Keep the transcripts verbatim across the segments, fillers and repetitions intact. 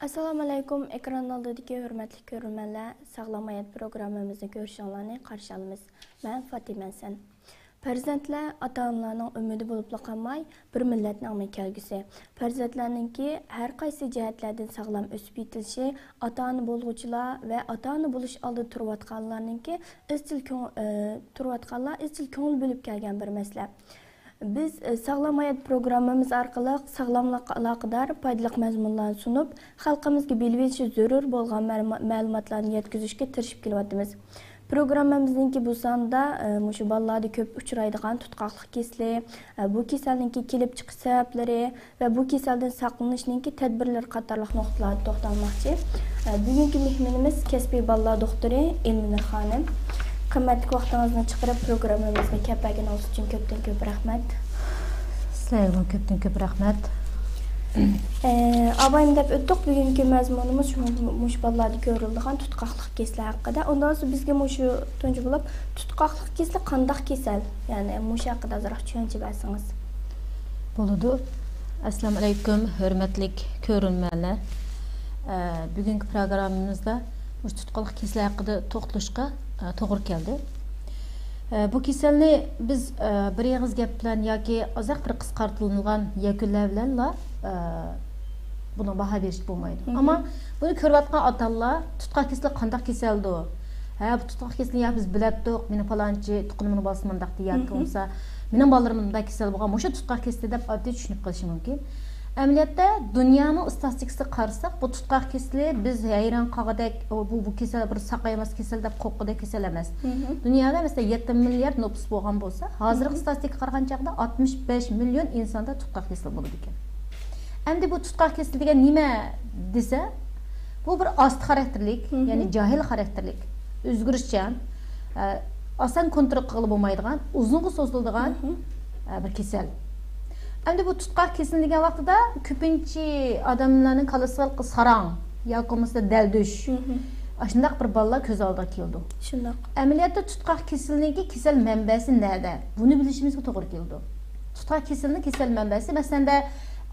ئەسسالامۇئەلەيكۇم، ئېكران ئالدىدىكى ھۆرمەتلىك كۆرۈرمەنلەر، ساغلام ھايات پروگراممىمىزنى كۆرۈشۈڭلارنى قارشى ئالىمىز. مەن فاتىمە ھەسەن. پەرزەنتلەر ئاتا-ئانىلارنىڭ ئۈمىدى بولۇپلا قالماي، بىر مىللەتنىڭمۇ كەلگۈسى. پەرزەنتلەرنىڭكى ھەر قايسى جەھەتلەردىن ساغلام ئۆسۈپ يېتىلىشى ئاتا-ئانا بولغۇچىلار ۋە ئاتا-ئانا بولۇش ئالدىدا تۇرۇۋاتقانلارنىڭكى ئىزچىل كۆڭ-، ئى، تۇرۇۋاتقانلار ئىزچىل كۆڭۈل بۆلۈپ كەلگەن بىر مەسىلە. بىز، ئى، ساغلام ھايات پروگراممىمىز ئارقىلىق ساغلاملىققا ئالاقىدار پايدىلىق مەزمۇنلارنى سۇنۇپ، خەلقىمىزگە بىلىۋېلىشى زۆرۈر بولغان مەلۇما-، مەلۇماتلارنى يەتكۈزۈشكە تىرىشىپ كېلىۋاتىمىز. پروگراممىمىزنىڭكى بۇ سانىدا، ئى، مۇشۇ بالىلاردا كۆپ ئۇچرايدىغان تۇتقاقلىق كېسىلى، ئى، بۇ كېسەلنىڭكى كېلىپ چىقىش سەۋەبلىرى ۋە بۇ كېسەلدىن ساقلىنىشنىڭكى تەدبىرلىرى قاتارلىق نۇقتىلاردا توختالماقچى. ئى، بۈگۈنكى مېھمىنىمىز كەسپىي بالىلار دوختۇرى ئېلمىنۇر خانىم. قىممەتلىك ۋاقتىڭىزنى چىقىرىپ پروگراممىمىزغا كەپ بەرگىنىڭىز ئۈچۈن كۆپتىن كۆپ رەھمەت. سىلەرگىمۇ كۆپتىن كۆپ رەھمەت. ئى، ئاۋۋال دەپ ئۆتتۇق، بۈگۈنكى مەزمۇنىمىز شۇ، مۇشۇ بالىلاردا كۆرۈلىدىغان تۇتقاقلىق كېسىلى ھەققىدە. ئۇندىن سوڭ بىزگە مۇشۇ تۇنجى بولۇپ تۇتقاقلىق كېسىلى قانداق كېسەل؟ يەنى مۇشۇ ھەققىدە ئازراق چۈشەنچە بەرسىڭىز. بولىدۇ. ئەسسالامۇئەلەيكۇم، ھۆرمەتلىك كۆرۈرمەنلەر. ئە، بۈگۈنكى پروگراممىمىزدا مۇشۇ تۇتقاقلىق كېسىلى ھەققىدە توختىلىشقا، ئە، توغرا كەلدى. ئە، بۇ كېسەلنى بىز، ئە، بىر ئېغىز گەپ بىلەن ياكى ئازراق بىر قىسقارتىلغان يەكۈنلەر بىلەنلا، ئە، بۇنىڭ باھا بېرىشكە بولمايدۇ. مم. ئەمما بۇنى كۆرۈۋاتقان ئاتا-ئانىلار تۇتقاق كېسىلى قانداق كېسەلدۇ؟ ھە، بۇ تۇتقاق كېسىلىنى يا بىز بىلەتتۇق، مېنىڭ پالانچى تۇغقىنىمنىڭ بالىسى مۇنداق دېدى، ياكى مم. بولمىسا مېنىڭ بالىلىرىمدا كېسەل بولغان، مۇشۇ تۇتقاق كېسىلى دەپ ئاددىي چۈشىنىپ قېلىشى مۇمكىن. ئەمەلىيەتتە دۇنيانىڭ ئىستاتىستىكىسىغا قارىساق، بۇ تۇتقاق كېسىلى بىز ھەيران قالغۇدەك، ئۇ، بۇ، بۇ كېسەل بىر ساقايماس كېسەل دەپ قورققۇدەك كېسەل ئەمەس. مم. دۇنيادا مەسىلەن يەتتە مىليارد نوپۇس بولغان بولسا، ھازىرقى مم. ئىستاتىستىكىغا قارىغان چاغدا ئاتمىش بەش مىليون ئىنساندا تۇتقاق كېسىلى بولىدىكەن. ئەمدى بۇ تۇتقاق كېسىلى دېگەن نېمە دېسە، بۇ بىر ئاستا خاراكتېرلىك، مم. يەنى جاھىل خاراكتېرلىك، ئۆزگىرىشچان، ئە، ئاسان كونترول قىلغىلى بولمايدىغان، ئۇزۇنغا سوزۇلىدىغان، مم. ئە، بىر كېسەل. ئەمدى بۇ تۇتقاق كېسىلى دېگەن ۋاقتىدا كۆپىنچە ئادەملەرنىڭ كاللىسىغا ساراڭ ياكى بولمىسا دەلدۈش، مم. ئاشۇنداق بىر بالىلار كۆز ئالدىغا كېلىدۇ. شۇنداق. ئەمەلىيەتتە تۇتقاق كېسىلىنىڭكى كېسەل مەنبەسى نەدە؟ بۇنى بىلىشىمىزگە توغرا كېلىدۇ. تۇتقاق كېسىلىنىڭ كېسەل مەنبەسى، مەسىلەن،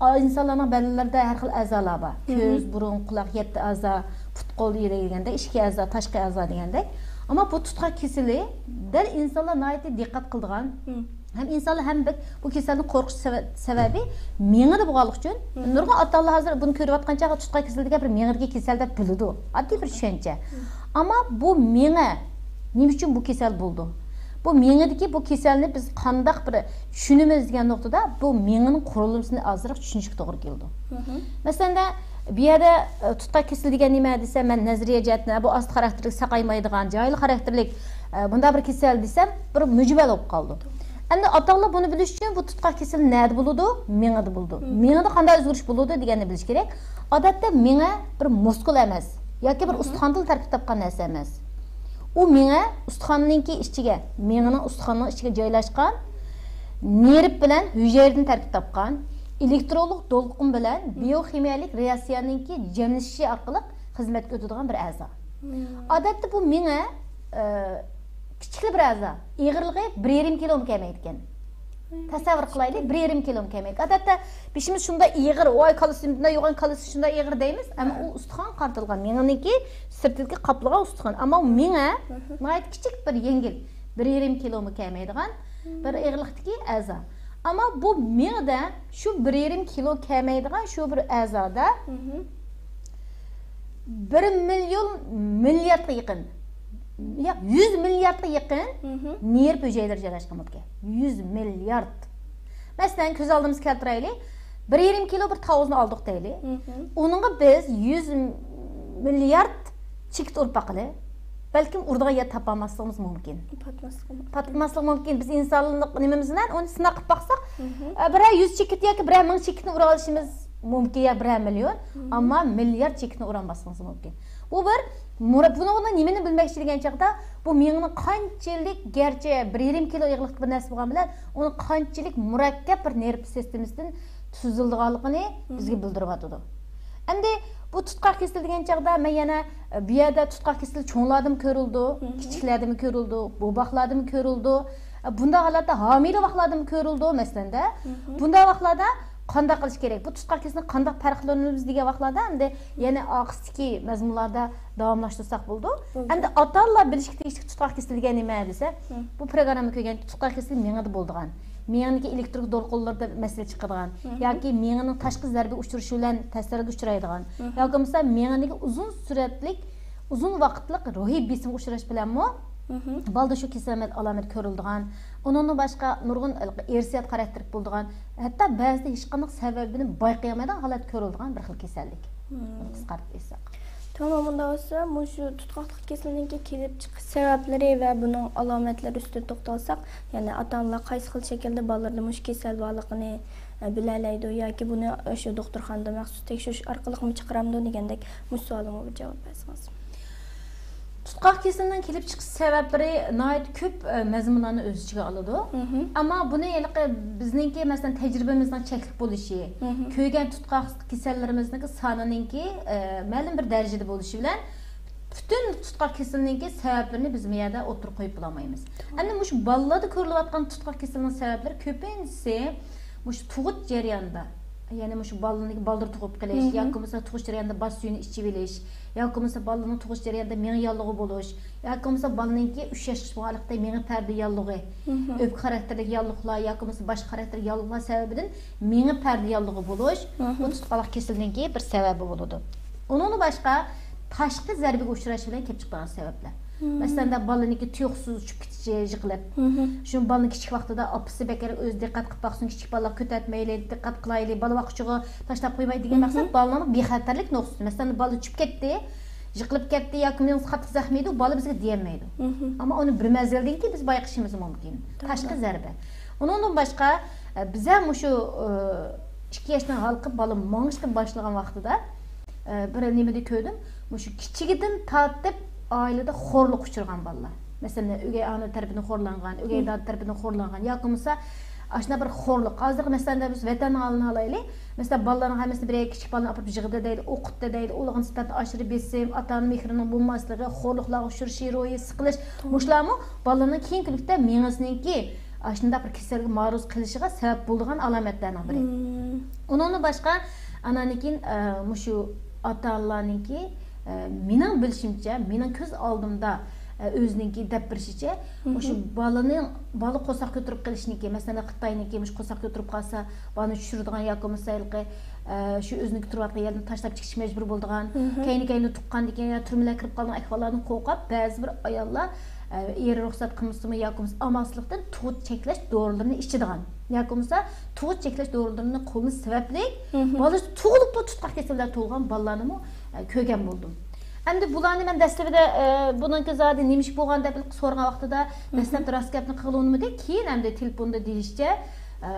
ئە، ئىنسانلارنىڭ بەدەنلىرىدە ھەر خىل ئەزالار بار. مم. كۆز، بۇرۇن، قۇلاق، يەتتە ئەزا، پۇت-قول دېگەندەك، ئىككى ئەزا، تاشقى ئەزا دېگەندەك. ئەمما بۇ تۇتقاق كېسىلى دەل ئىنسانلار ناھايىتى دىققەت قىلىدىغان، مم. ھەم ئىنسانلار ھەم بەك بۇ كېسەلدىن قورقۇش سەۋە-، سەۋەبى مېڭىدە بولغانلىقى ئۈچۈن، مم. نۇرغۇن ئاتا-ئانىلار ھازىر بۇنى كۆرۈۋاتقان چاغدا تۇتقاق كېسىلى دېگەن بىر مېڭىدىكى كېسەل دەپ بىلىدۇ. ئاددىي بىر چۈشەنچە. مم. ئەمما بۇ مېڭە نېمە ئۈچۈن بۇ كېسەل بولىدۇ؟ بۇ مېڭىدىكى بۇ كېسەلنى بىز قانداق بىر چۈشىنىمىز دېگەن نۇقتىدا بۇ مېڭىنىڭ قۇرۇلمىسىنى ئازراق چۈشىنىشكە توغرا كېلىدۇ. مم. مەسىلەن، بۇ يەردە، ئە، تۇتقاق كېسىلى دېگەن نېمە دېسە، مەن نەزەرىيە جەھەتتىن، بۇ ئاستا خاراكتېرلىك، ساقايمايدىغان، جاھىل خاراكتېرلىك، ئە، بۇنداق بىر كېسەل دېسەم، بىر مۈجمەل بولۇپ قالىدۇ. ئەمدى ئاتا-ئانىلار بۇنى بىلىش ئۈچۈن بۇ تۇتقاق كېسىلى نەدە بولىدۇ؟ مېڭىدە بولىدۇ. مم. مېڭىدە قانداق ئۆزگىرىش بولىدۇ دېگەننى بىلىش كېرەك. ئادەتتە مېڭە بىر مۇسكۇل ئەمەس ياكى بىر مم. ئۇستىخاندىن تەركىب تاپقان نەرسە ئەمەس. ئۇ مېڭە ئۇستىخاننىڭكى ئىچىگە، مېڭىنىڭ ئۇستىخاننىڭ ئىچىگە جايلاشقان نېرۋ بىلەن ھۈجەيرىدىن تەركىب تاپقان، ئېلېكترونلۇق دولقۇن بىلەن مم. بىيوخىمىيەلىك رېئاكسىيەنىڭكى جەملىشىشى ئارقىلىق خىزمەتكە ئۆتىدىغان بىر ئەزا. مم. ئادەتتە بۇ مېڭە، ئە، كىچىكلا بىر ئەزا، ئېغىرلىقى بىر يېرىم كىلومۇ كەلمەيدىكەن. مم. تەسەۋۋۇر قىلايلى، بىر يېرىم كىلومۇ كەلمەيدىكەن. ئادەتتە بېشىمىز شۇنداق ئېغىر، ۋاي، كاللىسى شۇنداق يوغان، كاللىسى شۇنداق ئېغىر دەيمىز، ئەمما مم. ئۇ ئۇستىخانغا قارىتىلغان، مېڭىنىڭكى سىرتىدىكى قاپلىغان ئۇستىخان. ئەمما ئۇ مېڭە مم. ناھايىتى كىچىك، بىر يەڭگىل، بىر يېرىم كىلومۇ كەلمەيدىغان مم. بىر ئېغىرلىقتىكى ئەزا. ئەمما بۇ مېڭىدە شۇ بىر يېرىم كىلو كەلمەيدىغان شۇ بىر ئەزادا مم. بىر مىليون مىلياردقا يېقىن، ياق، يۈز مىلياردقا يېقىن مم. نېرۋ ھۈجەيرىلىرى جايلاشقان بولىدىكەن. يۈز مىليارد. مەسىلەن، كۆز ئالدىمىزغا كەلتۈرەيلى، بىر يېرىم كىلو بىر تاۋۇزنى ئالدۇق دەيلى. مم. ئۇنىڭغا بىز يۈز مىليارد چېكىت ئۇرۇپ باقىلى. بەلكىم ئۇرىدىغان يەر تاپالماسلىقىمىز مۇمكىن. پاتماسلىقى مۇمكىن. پاتماسلىقى مۇمكىن. بىز ئىنسانلىق نېمىمىز بىلەن ئۇنى سىناق قىلىپ باقساق، مم. ئە، بىرەر يۈز چېكىت ياكى بىرەر مىڭ چېكىتنى ئۇرۇۋېلىشىمىز مۇمكىن، يا بىرەر مىليون. مم. ئەمما مىليارد چېكىتنى ئۇرالماسلىقىمىز مۇمكىن. بۇ بىر مۇرا-، بۇنىڭ بىلەن نېمىنى بىلمەكچى دېگەن چاغدا، بۇ مېڭىنىڭ قانچىلىك، گەرچە بىر يېرىم كىلو ئېغىرلىقتا بىر نەرسە بولغان بىلەن، ئۇنىڭ قانچىلىك مۇرەككەپ بىر نېرۋا سىستېمىسىدىن تۈزۈلىدىغانلىقىنى مم. بىزگە بىلدۈرۈۋاتىدۇ. ئەمدى بۇ تۇتقاق كېسىلى دېگەن چاغدا مەن يەنە، ئە، بۇ يەردە تۇتقاق كېسىلى چوڭلاردىمۇ كۆرۈلىدۇ، مم. كىچىكلەردىمۇ كۆرۈلىدۇ، بوۋاقلاردىمۇ كۆرۈلىدۇ. ئە، بۇنداق ھالەتتە ھامىلە ۋاقىتلاردىمۇ كۆرۈلىدۇ، مەسىلەندە. مم. بۇنداق ۋاقىتلاردا قانداق قىلىش كېرەك؟ بۇ تۇتقاق كېسىلىنى قانداق پەرقلىنىمىز دېگەن ۋاقىتلاردا ئەمدى يەنە ئارقىسىدىكى مەزمۇنلاردا داۋاملاشتۇرساق بولىدۇ. بولدى. ئەمدى ئاتا-ئانىلار بىلىشكە تېگىشلىك تۇتقاق كېسىلى دېگەن نېمە دېسە، مم. بۇ پروگرامما كۆرگەن تۇتقاق كېسىلى مېڭىدە بولىدىغان، مېڭىدىكى ئېلېكترون دولقۇنلىرىدا مەسىلە چىقىدىغان، مم. ياكى مېڭىنىڭ تاشقى زەربە ئۇچرىشى بىلەن تەسىرگە ئۇچرايدىغان، مم. ياكى بولمىسا مېڭىدىكى ئۇزۇن سۈرئەتلىك، ئۇزۇن ۋاقىتلىق روھىي بېسىمغا ئۇچراش بىلەنمۇ مم. بالىدا شۇ كېسەل ئالامەت كۆرۈلىدىغان. ئۇنىڭدىن باشقا نۇرغۇن ئىرسىيەت خاراكتېرلىك بولىدىغان، ھەتتا بەزىدە ھېچقانداق سەۋەبىنى بايقىيالمايدىغان ھالەت كۆرۈلىدىغان بىر خىل كېسەللىك. مم. قىسقارتىپ ئېيتساق. تامام، ئۇنداق بولسا، مۇشۇ تۇتقاقلىق كېسىلىنىڭكى كېلىپ چىقىش سەۋەبلىرى ۋە بۇنىڭ ئالامەتلىرى ئۈستىدە توختالساق، يەنى ئاتا-ئانىلار قايسى خىل شەكىلدە بالىلىرىدا مۇشۇ كېسەل بارلىقىنى، ئە، بىلەلەيدۇ ياكى بۇنى شۇ دوختۇرخانىدا مەخسۇس تەكشۈرۈش ئارقىلىقمۇ چىقىرامدۇ دېگەندەك مۇشۇ سوئالىمغا بىر جاۋاب بەرسىڭىز. تۇتقاق كېسىلىنىڭ كېلىپ چىقىش سەۋەبلىرى ناھايىتى كۆپ، ئە، مەزمۇنلارنى ئۆز ئىچىگە ئالىدۇ. مم. ئەمما بۇنى ھېلىقى بىزنىڭكى، مەسىلەن، تەجرىبىمىزنىڭ چەكلىك بولۇشى، مم. كۆرگەن تۇتقاق كېسەللىرىمىزنىڭكى سانىنىڭكى، ئە، مەلۇم بىر دەرىجىدە بولۇشى بىلەن پۈتۈن تۇتقاق كېسىلىنىڭكى سەۋەبلىرىنى بىز بۇ يەردە ئوتتۇرىغا قويۇپ بولالمايمىز. ئەمدى مۇشۇ بالىلاردا كۆرۈلۈۋاتقان تۇتقاق كېسىلىنىڭ سەۋەبلىرى كۆپىنچىسى مۇشۇ تۇغۇت جەريانىدا، يەنى مۇشۇ بالىنى بالدۇر تۇغۇپ قېلىش، مم. ياكى بولمىسا تۇغۇش جەريانىدا باش سۈيىنى ئىچىۋېلىش، ياكى بولمىسا بالىنىڭ تۇغۇش جەريانىدا مېڭە ياللۇغى بولۇش، ياكى بولمىسا بالىنىڭكى ئۈچ ياشقىچە بولغانلىقتا مېڭە پەردە ياللۇغى، مم. ئۆپكە خاراكتېرلىك ياللۇغلار ياكى بولمىسا باشقا خاراكتېرلىك ياللۇغلار سەۋەبىدىن مېڭە پەردە ياللۇغى بولۇش، مم. بۇ تۇتقاق كېسىلىنىڭكى بىر سەۋەبى بولىدۇ. ئۇنىڭدىن باشقا تاشقى زەربىگە ئۇچراش بىلەن كېلىپ چىقىدىغان سەۋەبلەر. مم. مەسىلەن، بالىنىڭكى تۇيۇقسىز چۈشۈپ كېتىشى، يىقىلىپ. مم. شۇ بالىنىڭ كىچىك ۋاقتىدا ئاپىسى بەكرەك ئۆزى دىققەت قىلىپ باقسۇن، كىچىك بالىلارغا كۆتەرتمەيلى، دىققەت قىلايلى، بالا باققۇچىغا تاشلاپ قويماي دېگەن مم. مەقسەت بالىنىڭ بىخەتەرلىك نۇقتىسى. مەسىلەن، بالا چۈشۈپ كەتتى، يىقىلىپ كەتتى ياكى مېڭىسى قاتتىق زەخىم يېدى، بالا بىزگە دېيەلمەيدۇ. مم. ئەمما ئۇنى بىر مەزگىلدىن كېيىن بىز بايقىشىمىز مۇمكىن. توغرا. تاشقى زەربە. ئۇنىڭدىن باشقا، ئە، بىزە مۇشۇ، ئە، ئىككى ياشتىن ھالقىپ بالا ماڭىشقا باشلىغان ۋاقتىدا، ئە، بىر نېمىدە كۆردۈم، مۇشۇ كىچىكىدىن تارتىپ ئائىلىدە خورلۇققا ئۇچرىغان بالىلار. مەسىلەن، ئۆگەي ئانا تەرىپىدىن خورلانغان، ئۆگەي مم. دادا تەرىپىدىن خورلانغان ياكى بولمىسا ئاشۇنداق بىر خورلۇق. ھازىرقى، مەسىلەن، بىز ۋەتەننىڭ ھالىنى ئالايلى. مەسىلەن، بالىلارنىڭ ھەممىسىنى بىر كىچىك بالىنى ئاپىرىپ يىغدى دەيلى، ئوقۇتتى دەيلى، ئۇلارغا نىسبەتەن ئاشۇرۇپ بېسىم، ئاتا-ئانا مېھرىنىڭ بولماسلىقى، خورلۇقلارغا ئۇچرىشى، روھىي سىقىلىش، توغرا. مۇشۇلارمۇ بالىنىڭ كېيىنكى كۈنلۈكتە مېڭىسىنىڭكى ئاشۇنداق بىر كېسەلگە مارۇز قېلىشىغا سەۋەب بولىدىغان ئالامەتلەرنىڭ بىرى. مم. ئۇنىڭدىن باشقا، ئاناندىن كېيىن، ئە، مۇشۇ ئاتا-ئانىلارنىڭكى، ئە، مېنىڭ بىلىشىمچە، مېنىڭ كۆز ئالدىمدا، ئە، ئۆزىنىڭكى دەپ بېرىشىچە، مۇشۇ مم. بالىنىڭ، بالا قورساق كۆتۈرۈپ قېلىشنىڭكى، مەسىلەن، خىتاينىڭكى مۇشۇ قورساق كۆتۈرۈپ قالسا، بالىنى چۈشۈرىدىغان ياكى بولمىسا ھېلىقى، ئە، شۇ ئۆزىنىڭكى تۇرۇۋاتقان يەردىن تاشلاپ چىقىشقا مەجبۇر بولىدىغان، مم. كەينى-كەينىدىن تۇغقاندىكىن يا تۈرمىلەرگە كىرىپ قالىدىغان ئەھۋاللاردىن قورقۇپ، بەزى بىر ئاياللار، ئە، ئېرى رۇخسەت قىلمىسىمۇ ياكى بولمىسا ئامالسىزلىقتىن تۇغۇت چەكلەش دورىلىرىنى ئىچىدىغان ياكى بولمىسا تۇغۇت چەكلەش دورىلىرىنى قوللىنىش سەۋەبلىك مم. بالىسى تۇغۇلۇپلا تۇتقاق كېسەللەر تۇغۇلغان بالىلارنىمۇ، ئە، كۆرگەن بولدۇم. ئەمدى بۇلارنى مەن دەسلىپىدە، ئە، بۇنىڭكى زادى نېمە ئىش بولغان دەپ سورىغان ۋاقتىدا، مم. دەسلەپتە راست گەپنى قىلغىلى ئۇنىمىدى. كېيىن ئەمدى تېلېفوندا دېيىشىچە، ئە،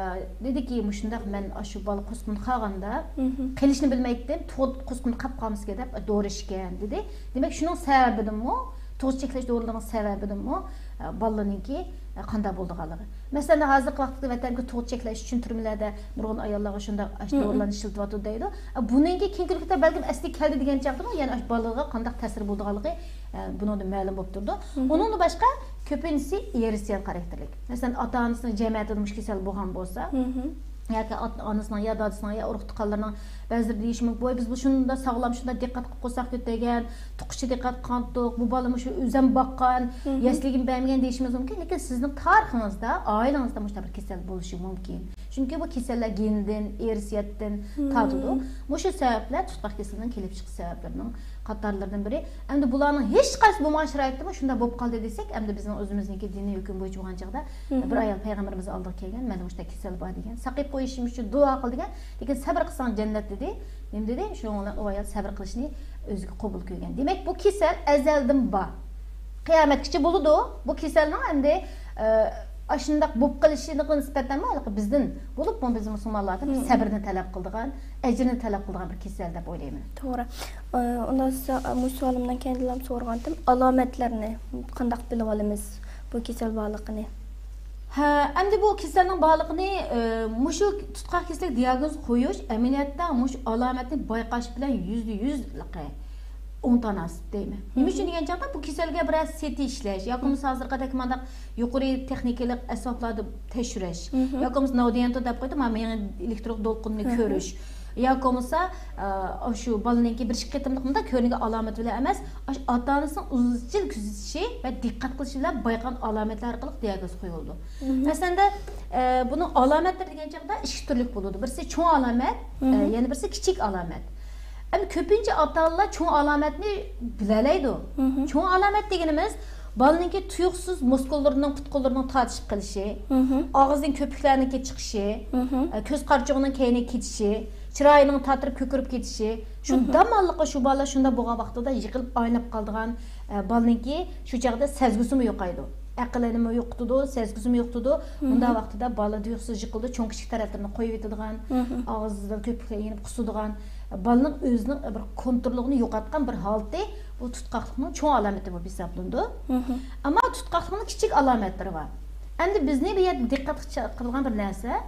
دېدىكى، مۇشۇنداق، مەن ئاشۇ بالا قورسىقىمدا قالغاندا، مم. قېلىشنى بىلمەيتتىم، تۇغۇت قورسىقىمدا قاپ قالمىسىكەن دەپ، دورا ئىچكەن، دېدى. دېمەك، شۇنىڭ سەۋەبىدىنمۇ، تۇغۇت چەكلەش دورىلىرىنىڭ سەۋەبىدىنمۇ، ئە، بالىنىڭكى، ئە، قانداق بولىدىغانلىقى. مەسىلەن، ھازىرقى ۋاقىتتا ۋەتەندىكى تۇغۇت چەكلەش ئۈچۈن تۈرمىلەردە نۇرغۇن ئاياللارغا شۇنداق ئاشۇ مم. دورىلارنى ئىشلىتىۋاتىدۇ دەيدۇ. ئە، بۇنىڭكى كېيىنكى كۈنلۈكتە بەلكىم ئەسلىگە كەلدى دېگەن چاغدىمۇ، يەنە ئاشۇ بالىغا قانداق تەسىرى بولىدىغانلىقى، ئە، بۇنىڭدىن مەلۇم بولۇپ تۇرىدۇ. مم. ئۇنىڭدىن باشقا، كۆپىنچىسى ئىرسىيەت خاراكتېرلىك. مەسىلەن، ئاتا-ئانىسىنىڭ جەمەتىدە مۇشۇ كېسەل بولغان بولسا، مم. ياكى ئاتا-، ئانىسىنىڭ يا دادىسىنىڭ يا ئۇرۇق-تۇغقانلىرىنىڭ بەزىلىرى دېيىشى مۇمكىن، ۋاي، بىز بۇ شۇنداق ساغلام، شۇنداق دىققەت قىلىپ قورساق كۆتەرگەن، تۇغۇشقا دىققەت قىلغانتۇق، بۇ بالا مۇشۇ ئۆزەم باققان، مم. يەسلىگىمۇ بەرمىگەن دېيىشىمىز مۇمكىن. لېكىن سىزنىڭ تارىخىڭىزدا، ئائىلىڭىزدە مۇشۇنداق بىر كېسەل بولۇشى مۇمكىن. چۈنكى بۇ كېسەللەر گېندىن، ئىرسىيەتتىن مم. تارتىدۇ. مۇشۇ سەۋەبلەر تۇتقاق كېسىلىنىڭ كېلىپ چىقىش سەۋەبلىرىنىڭ قاتارلىرىدىن بىرى. ئەمدى بۇلارنىڭ ھېچقايسى بولمىغان شارائىتتىمۇ شۇنداق بولۇپ قالدى دېسەك، ئەمدى بىزنىڭ ئۆزىمىزنىڭكى دىنىي ھۆكۈم بويىچە بولغان چاغدا، مم. بىر ئايال پەيغەمبىرىمىز ئالدىغا كەلگەن، مەندە مۇشۇنداق كېسەل بار دېگەن، ساقىيىپ قويۇشۇم ئۈچۈن دۇئا قىل دېگەن، لېكىن سەۋر قىلساڭ جەننەت دېدى. نېمە دېدى؟ شۇنىڭ بىلەن ئۇ ئايال سەۋر قىلىشنى ئۆزىگە قوبۇل كۆرگەن. دېمەك، بۇ كېسەل ئەزەلدىن بار. قىيامەتكىچە بولىدۇ. بۇ كېسەلنىڭ ئەمدى، ئە، ئاشۇنداق بولۇپ قېلىشىغا نىسبەتەنمۇ ھېلىقى بىزدىن بولۇپمۇ بىز مۇسۇلمانلاردىن مم. سەبرنى تەلەپ قىلىدىغان، ئەجىرنى تەلەپ قىلىدىغان بىر كېسەل دەپ ئويلايمەن. توغرا. ئە، ئۇنداق بولسا، مۇشۇ سوئالىمدىن كەينىدىنلا سورىغانتىم، ئالامەتلەرنى قانداق بىلىۋالىمىز بۇ كېسەل بارلىقىنى؟ ھە، ئەمدى بۇ كېسەلنىڭ بارلىقىنى، ئە، مۇشۇ تۇتقاق كېسەللىك دىياگنوز قويۇش ئەمەلىيەتتە مۇشۇ ئالامەتنى بايقاش بىلەن يۈزدە يۈز ئوڭ تاناسىپ دەيمەن. نېمە ئۈچۈن دېگەن چاغدا بۇ كېسەلگە بىرەر سېتى ئىشلەش ياكى بولمىسا ھازىرقىدەك مانداق يۇقىرى تېخنىكىلىق ئەسۋابلاردا تەكشۈرۈش ياكى بولمىسا ناۋدىيەنتو دەپ قويدۇم، مانا مېڭە ئېلېكترون دولقۇنىنى كۆرۈش ياكى بولمىسا ئا، شۇ بالىنىڭكى بىر ئىككى قېتىملىق مۇنداق كۆرۈنگەن ئالامەت بىلەن ئەمەس، ئاشۇ ئاتا ئانىسىنىڭ ئىزچىل كۆزىتىشى ۋە دىققەت قىلىشى بىلەن بايقىغان ئالامەتلەر ئارقىلىق دىئاگنوز قويۇلىدۇ. مەسىلەندە ئە، بۇنىڭ ئالامەتلىرى دېگەن چاغدا ئىككى تۈرلۈك بولىدۇ. بىرسى چوڭ ئالامەت، ئە، يەنە بىرسى كىچىك ئالامەت. ئەمما كۆپىنچە ئاتا ئانىلار چوڭ ئالامەتنى بىلەلەيدۇ. چوڭ ئالامەت دېگىنىمىز بالىنىڭكى تۇيۇقسىز مۇسكۇللىرىنىڭ، پۇت-قوللىرىنىڭ تارتىشىپ قېلىشى، ئاغزىدىن كۆپۈكلەرنىڭكى چىقىشى، ئە، كۆز قارىچۇقىنىڭ كەينىگە كېتىشى، چىرايىنىڭ تاتىرىپ كۆكىرىپ كېتىشى، شۇ داماللىققا شۇ بالىلار شۇنداق بولغان ۋاقتىدا يىقىلىپ ئايلىنىپ قالىدىغان، ئە، بالىنىڭكى شۇ چاغدا سەزگۈسىمۇ يوقايدۇ. ئەقلىنىمۇ يوقىتىدۇ، سەزگۈسىمۇ يوقىتىدۇ. مۇنداق ۋاقتىدا بالا تۇيۇقسىز يىقىلىدۇ، چوڭ كىچىك تەرەپلىرىنى قويۇۋېتىدىغان، ئاغزىدا كۆپۈكلەر يېنىپ قۇسىدىغان، بالىنىڭ ئۆزىنىڭ بىر كونتروللۇقىنى يوقاتقان بىر ھالىتى، بۇ تۇتقاقلىقنىڭ چوڭ ئالامىتى بولۇپ ھېسابلىنىدۇ. ئەمما تۇتقاقلىقنىڭ كىچىك ئالامەتلىرى بار. ئەمدى بىزنى بۇ يەردە دىققەت قىلغان بىر نەرسە،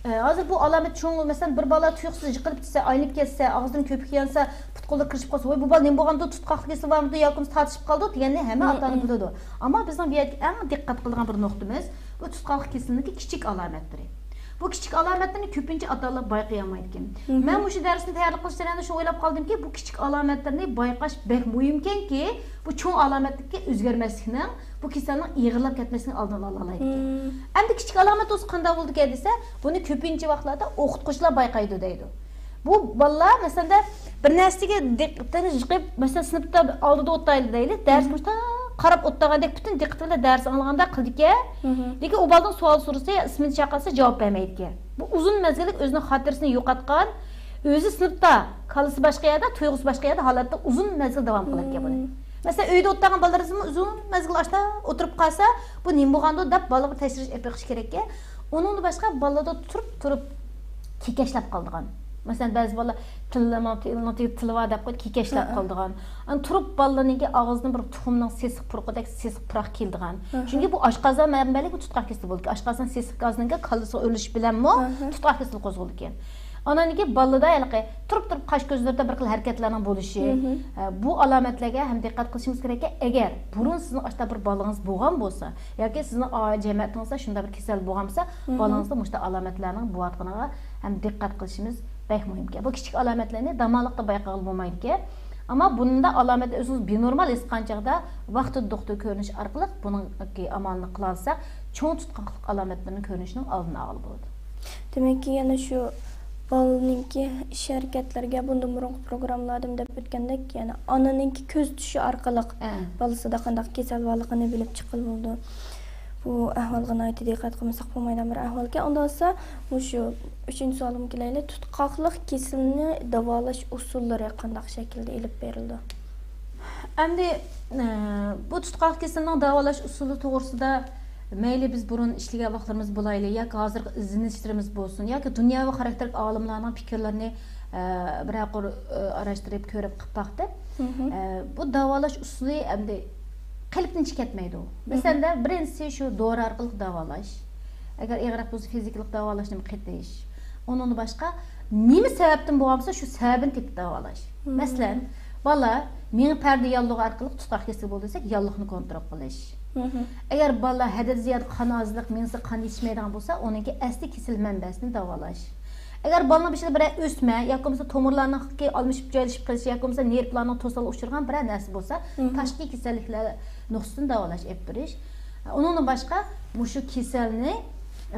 ئە، ھازىر بۇ ئالامەت چوڭ، مەسىلەن، بىر بالا تۇيۇقسىز يىقىلىپ كەتسە، ئايلىنىپ كەتسە، ئاغزىدىن كۆپۈك يانسا، پۇت-قولى كىرىشىپ قالسا، ۋاي، بۇ بالا نېمە بولغاندۇ، تۇتقاقلىق كېسىلى بارمىدۇ ياكى بولمىسا تارتىشىپ قالدۇ دېگەننى ھەممە ئاتا-ئانا بىلىدۇ. ئەمما بىزنىڭ بۇ يەردىكى ئەڭ دىققەت قىلىدىغان بىر نۇقتىمىز، بۇ تۇتقاقلىق كېسىلىنىڭكى كىچىك ئالامەتلىرى. بۇ كىچىك ئالامەتلەرنى كۆپىنچە ئاتا-ئانىلار بايقىيالمايدىكەن. مەن مۇشۇ دەرسنى تەييارلىق قىلىش جەريانىدا شۇنى ئويلاپ قالدىمكى، بۇ كىچىك ئالامەتلەرنى بايقاش بەك مۇھىمكەنكى، بۇ چوڭ ئالامەتلىككە ئۆزگەرمەسلىكنىڭ، بۇ كېسەلنىڭ ئېغىرلاپ كەتمەسلىكىنىڭ ئالدىنى ئالالايدىكەن. ئەمدى كىچىك ئالامەت بولسا قانداق بولىدىكەن دېسە، بۇنى كۆپىنچە ۋاقىتلاردا ئوقۇتقۇچىلار بايقايدۇ دەيدۇ. بۇ بالىلار، مەسىلەن، بىر نەرسىگە دىققىتىنى يىغىپ، مەسىلەن، سىنىپتا ئالدىدا ئولتۇرايلى دەيلى، دەرسكە مۇشۇنداق قاراپ ئولتۇرغاندەك پۈتۈن دىققىتى بىلەن دەرس ئاڭلىغاندەك قىلىدىكەن. لېكىن ئۇ بالىدىن سوئال سورىسا، ئىسمىنى چاقىرسا، جاۋاب بەرمەيدىكەن. بۇ ئۇزۇن مەزگىللىك ئۆزىنىڭ خاتىرىسىنى يوقاتقان، ئۆزى سىنىپتا، كاللىسى باشقا يەردە، تۇيغۇسى باشقا يەردە ھالەتتە ئۇزۇن مەزگىل داۋام قىلىدىكەن بۇنى. مەسىلەن، ئۆيدە ئولتۇرغان بالىلىرىمىزمۇ ئۇزۇن مەزگىل ئاشتا ئولتۇرۇپ قالسا، بۇ نېمە بولغاندۇ دەپ بالىغا تەكشۈرۈش ئېلىپ بېقىش كېرەككەن. ئۇنىڭدىن باشقا بالىلاردا تۇرۇپ تۇرۇپ كېكەچلەپ قالىدىغان. مەسىلەن، بەزى بالىلار تىلىنىڭ تىلىنىڭ تېگىدە تىلى بار دەپ قويۇپ كېكەچلەپ قالىدىغان. ئانا تۇرۇپ بالىلارنىڭكى ئاغزىدىن بىر تۇخۇمنىڭ سېسىق پۇرىقىدەك سېسىق پۇراق كېلىدىغان. چۈنكى بۇ ئاشقازان مەنبەلىك بۇ تۇتقاق كېسىلى بولىدىكەن. ئاشقازان سېسىق گازىنىڭكى كاللىسىغا ئۆرۈلۈشى بىلەنمۇ تۇتقاق كېسىلى قوزغىلىدىكەن. ئانان كېيىن بالىلاردا ھېلىقى تۇرۇپ تۇرۇپ قاش كۆزلىرىدە بىر خىل ھەرىكەتلەرنىڭ بولۇشى، ئە، بۇ ئالامەتلەرگە ھەم دىققەت قىلىشىمىز كېرەككەن. ئەگەر بۇرۇن سىزنىڭ ئاشۇنداق بىر بالىڭىز بولغان بولسا ياكى سىزنىڭ ئائىلە جەمئىيىتىڭىزدە شۇنداق بىر كېسەل بولغان بولسا، بالىڭىزدا مۇشۇنداق ئالامەتلەرنىڭ بولۇۋاتقىنىغا ھەم دىققەت قىلىشىمىز بەك مۇھىمكەن. بۇ كىچىك ئالامەتلەرنى داماللىقتا بايقىغىلى بولمايدىكەن. ئەمما بۇنداق ئالامەتنى ئۆزىڭىز بىنورمال ھېس قىلغان چاغدا ۋاقتىدا دوختۇر كۆرۈنۈش ئارقىلىق بۇنىڭ ئامالىنى قىلالىساق، چوڭ تۇتقاقلىق ئالامەتلىرىنىڭ كۆرۈنۈشىنىڭ ئالدىنى ئالغىلى بولىدۇ. دېمەك، يەنە شۇ بالىنىڭكى ئىش ھەرىكەتلىرىگە بۇندىن بۇرۇنقى پروگراممىلاردىمۇ دەپ ئۆتكەندەك، يەنە ئانىنىڭكى كۆزىتىشى ئارقىلىق بالىسىدا قانداق كېسەل بارلىقىنى بىلىپ چىققىلى بولىدۇ. بۇ ئەھۋالغا ناھايىتى دىققەت قىلمىساق بولمايدىغان بىر ئەھۋالكەن. ئۇنداق بولسا، مۇشۇ ئۈچىنچى سوئالىمغا كېلەيلى، تۇتقاقلىق كېسىلىنى داۋالاش ئۇسۇللىرى قانداق شەكىلدە ئېلىپ بېرىلىدۇ؟ ئەمدى، ئە، بۇ تۇتقاق كېسىلىنىڭ داۋالاش ئۇسۇلى توغرىسىدا مەيلى بىز بۇرۇن ئىشلىگەن ۋاقىتلىرىمىز بولايلى ياكى ھازىرقى ئىزدىنىشلىرىمىز بولسۇن ياكى دۇنياۋى خاراكتېرلىك ئالىملارنىڭ پىكىرلىرىنى، ئە، بىرەر قۇر، ئە، ئاراشتۇرۇپ كۆرۈپ قىلىپ باقتىم. ئە، بۇ داۋالاش ئۇسۇلى ئەمدى قېلىپتىن چىقىپ كەتمەيدۇ. مەسىلەن، بىرىنچىسى شۇ دورا ئارقىلىق داۋالاش. ئەگەر ئېغىرراق بولسا فىزىكىلىق داۋالاشنى قېتىش. ئۇنىڭدىن باشقا نېمە سەۋەبتىن بولغان بولسا شۇ سەۋەبىنى تېپىپ داۋالاش. مەسىلەن، بالا مېڭە پەردە ياللۇغى ئارقىلىق تۇتقاق كېسىلى بولدى دېسەك، ياللۇغنى كونترول قىلىش. ئەگەر بالا ھەددىدىن زىيادە قان ئازلىق، مېڭىسىگە قان يېتىشمەيدىغان بولسا، ئۇنىڭكى ئەسلى كېسەل مەنبەسىنى داۋالاش. ئەگەر بالىنىڭ بېشىدا بىرەر ئۆسمە ياكى بولمىسا تومۇرلارنىڭكى ئالمىشىپ جايلىشىپ قېلىشى ياكى بولمىسا نېرۋىلارنىڭ توسالغۇغا ئۇچرىغان بىرەر نەرسە بولسا، تاشقى كېسەللىكلەر نۇقتىسىدىن داۋالاش ئېلىپ بېرىش. ئۇنىڭدىن باشقا مۇشۇ كېسەلنى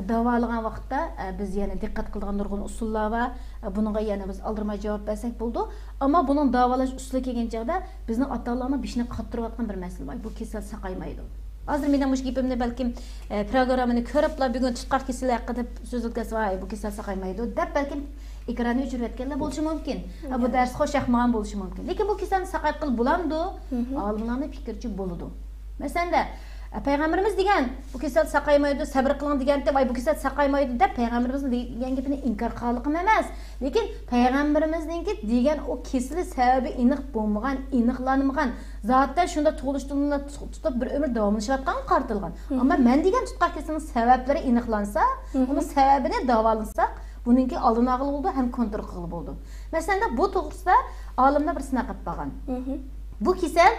داۋالىغان ۋاقىتتا، ئە، بىز يەنە دىققەت قىلىدىغان نۇرغۇن ئۇسۇللار بار. ئە، بۇنىڭغا يەنە بىز ئالدىرىماي جاۋاب بەرسەك بولىدۇ. ئەمما بۇنىڭ داۋالاش ئۇسۇلى كەلگەن چاغدا بىزنىڭ ئاتا-ئانىلارنىڭ بېشىنى قاتتۇرۇۋاتقان بىر مەسىلە بار. بۇ كېسەل ساقايمايدۇ. ھازىر مېنىڭ مۇشۇ گېپىمنى بەلكىم، ئە، پروگراممىنى كۆرۈپلا بۈگۈن تۇتقاق كېسىلى ھەققىدە سۆزلىگەن، ۋاي، بۇ كېسەل ساقايمايدۇ دەپ بەلكىم ئېكراننى ئۆچۈرۈۋەتكەنلەر بولۇشى مۇمكىن. ئە، بۇ دەرس خوش ياقمىغان بولۇشى مۇمكىن. لېكىن بۇ كېسەلنى ساقايتقىلى بولامدۇ؟ ئالىملارنىڭ پىكرىچە بولىدۇ. مەسىلەن، ئە، پەيغەمبىرىمىز دېگەن، بۇ كېسەل ساقايمايدۇ، سەبرى قىلىڭ دېگەنتى، ۋاي، بۇ كېسەل ساقايمايدۇ دەپ پەيغەمبىرىمىزنىڭ دېگەن گېپىنى ئىنكار قىلغانلىقىم ئەمەس. لېكىن پەيغەمبىرىمىزنىڭكى دېگەن ئۇ كېسىلى سەۋەبى ئېنىق بولمىغان، ئېنىقلانمىغان، زاتەن شۇنداق تۇغۇلۇشتىنلا تۇتۇپ بىر ئۆمۈر داۋاملىشىۋاتقانغا قارىتىلغان. ئەمما مەن دېگەن تۇتقاق كېسىلىنىڭ سەۋەبلىرى ئېنىقلانسا، ئۇنىڭ سەۋەبىنى داۋالىساق، بۇنىڭكى ئالدىنى ئالغىلى بولىدۇ ھەم كونترول قىلغىلى بولىدۇ. مەسىلەن، بۇ توغرىسىدا ئالىملار بىر سىناق قىلىپ باققان. بۇ كېسەل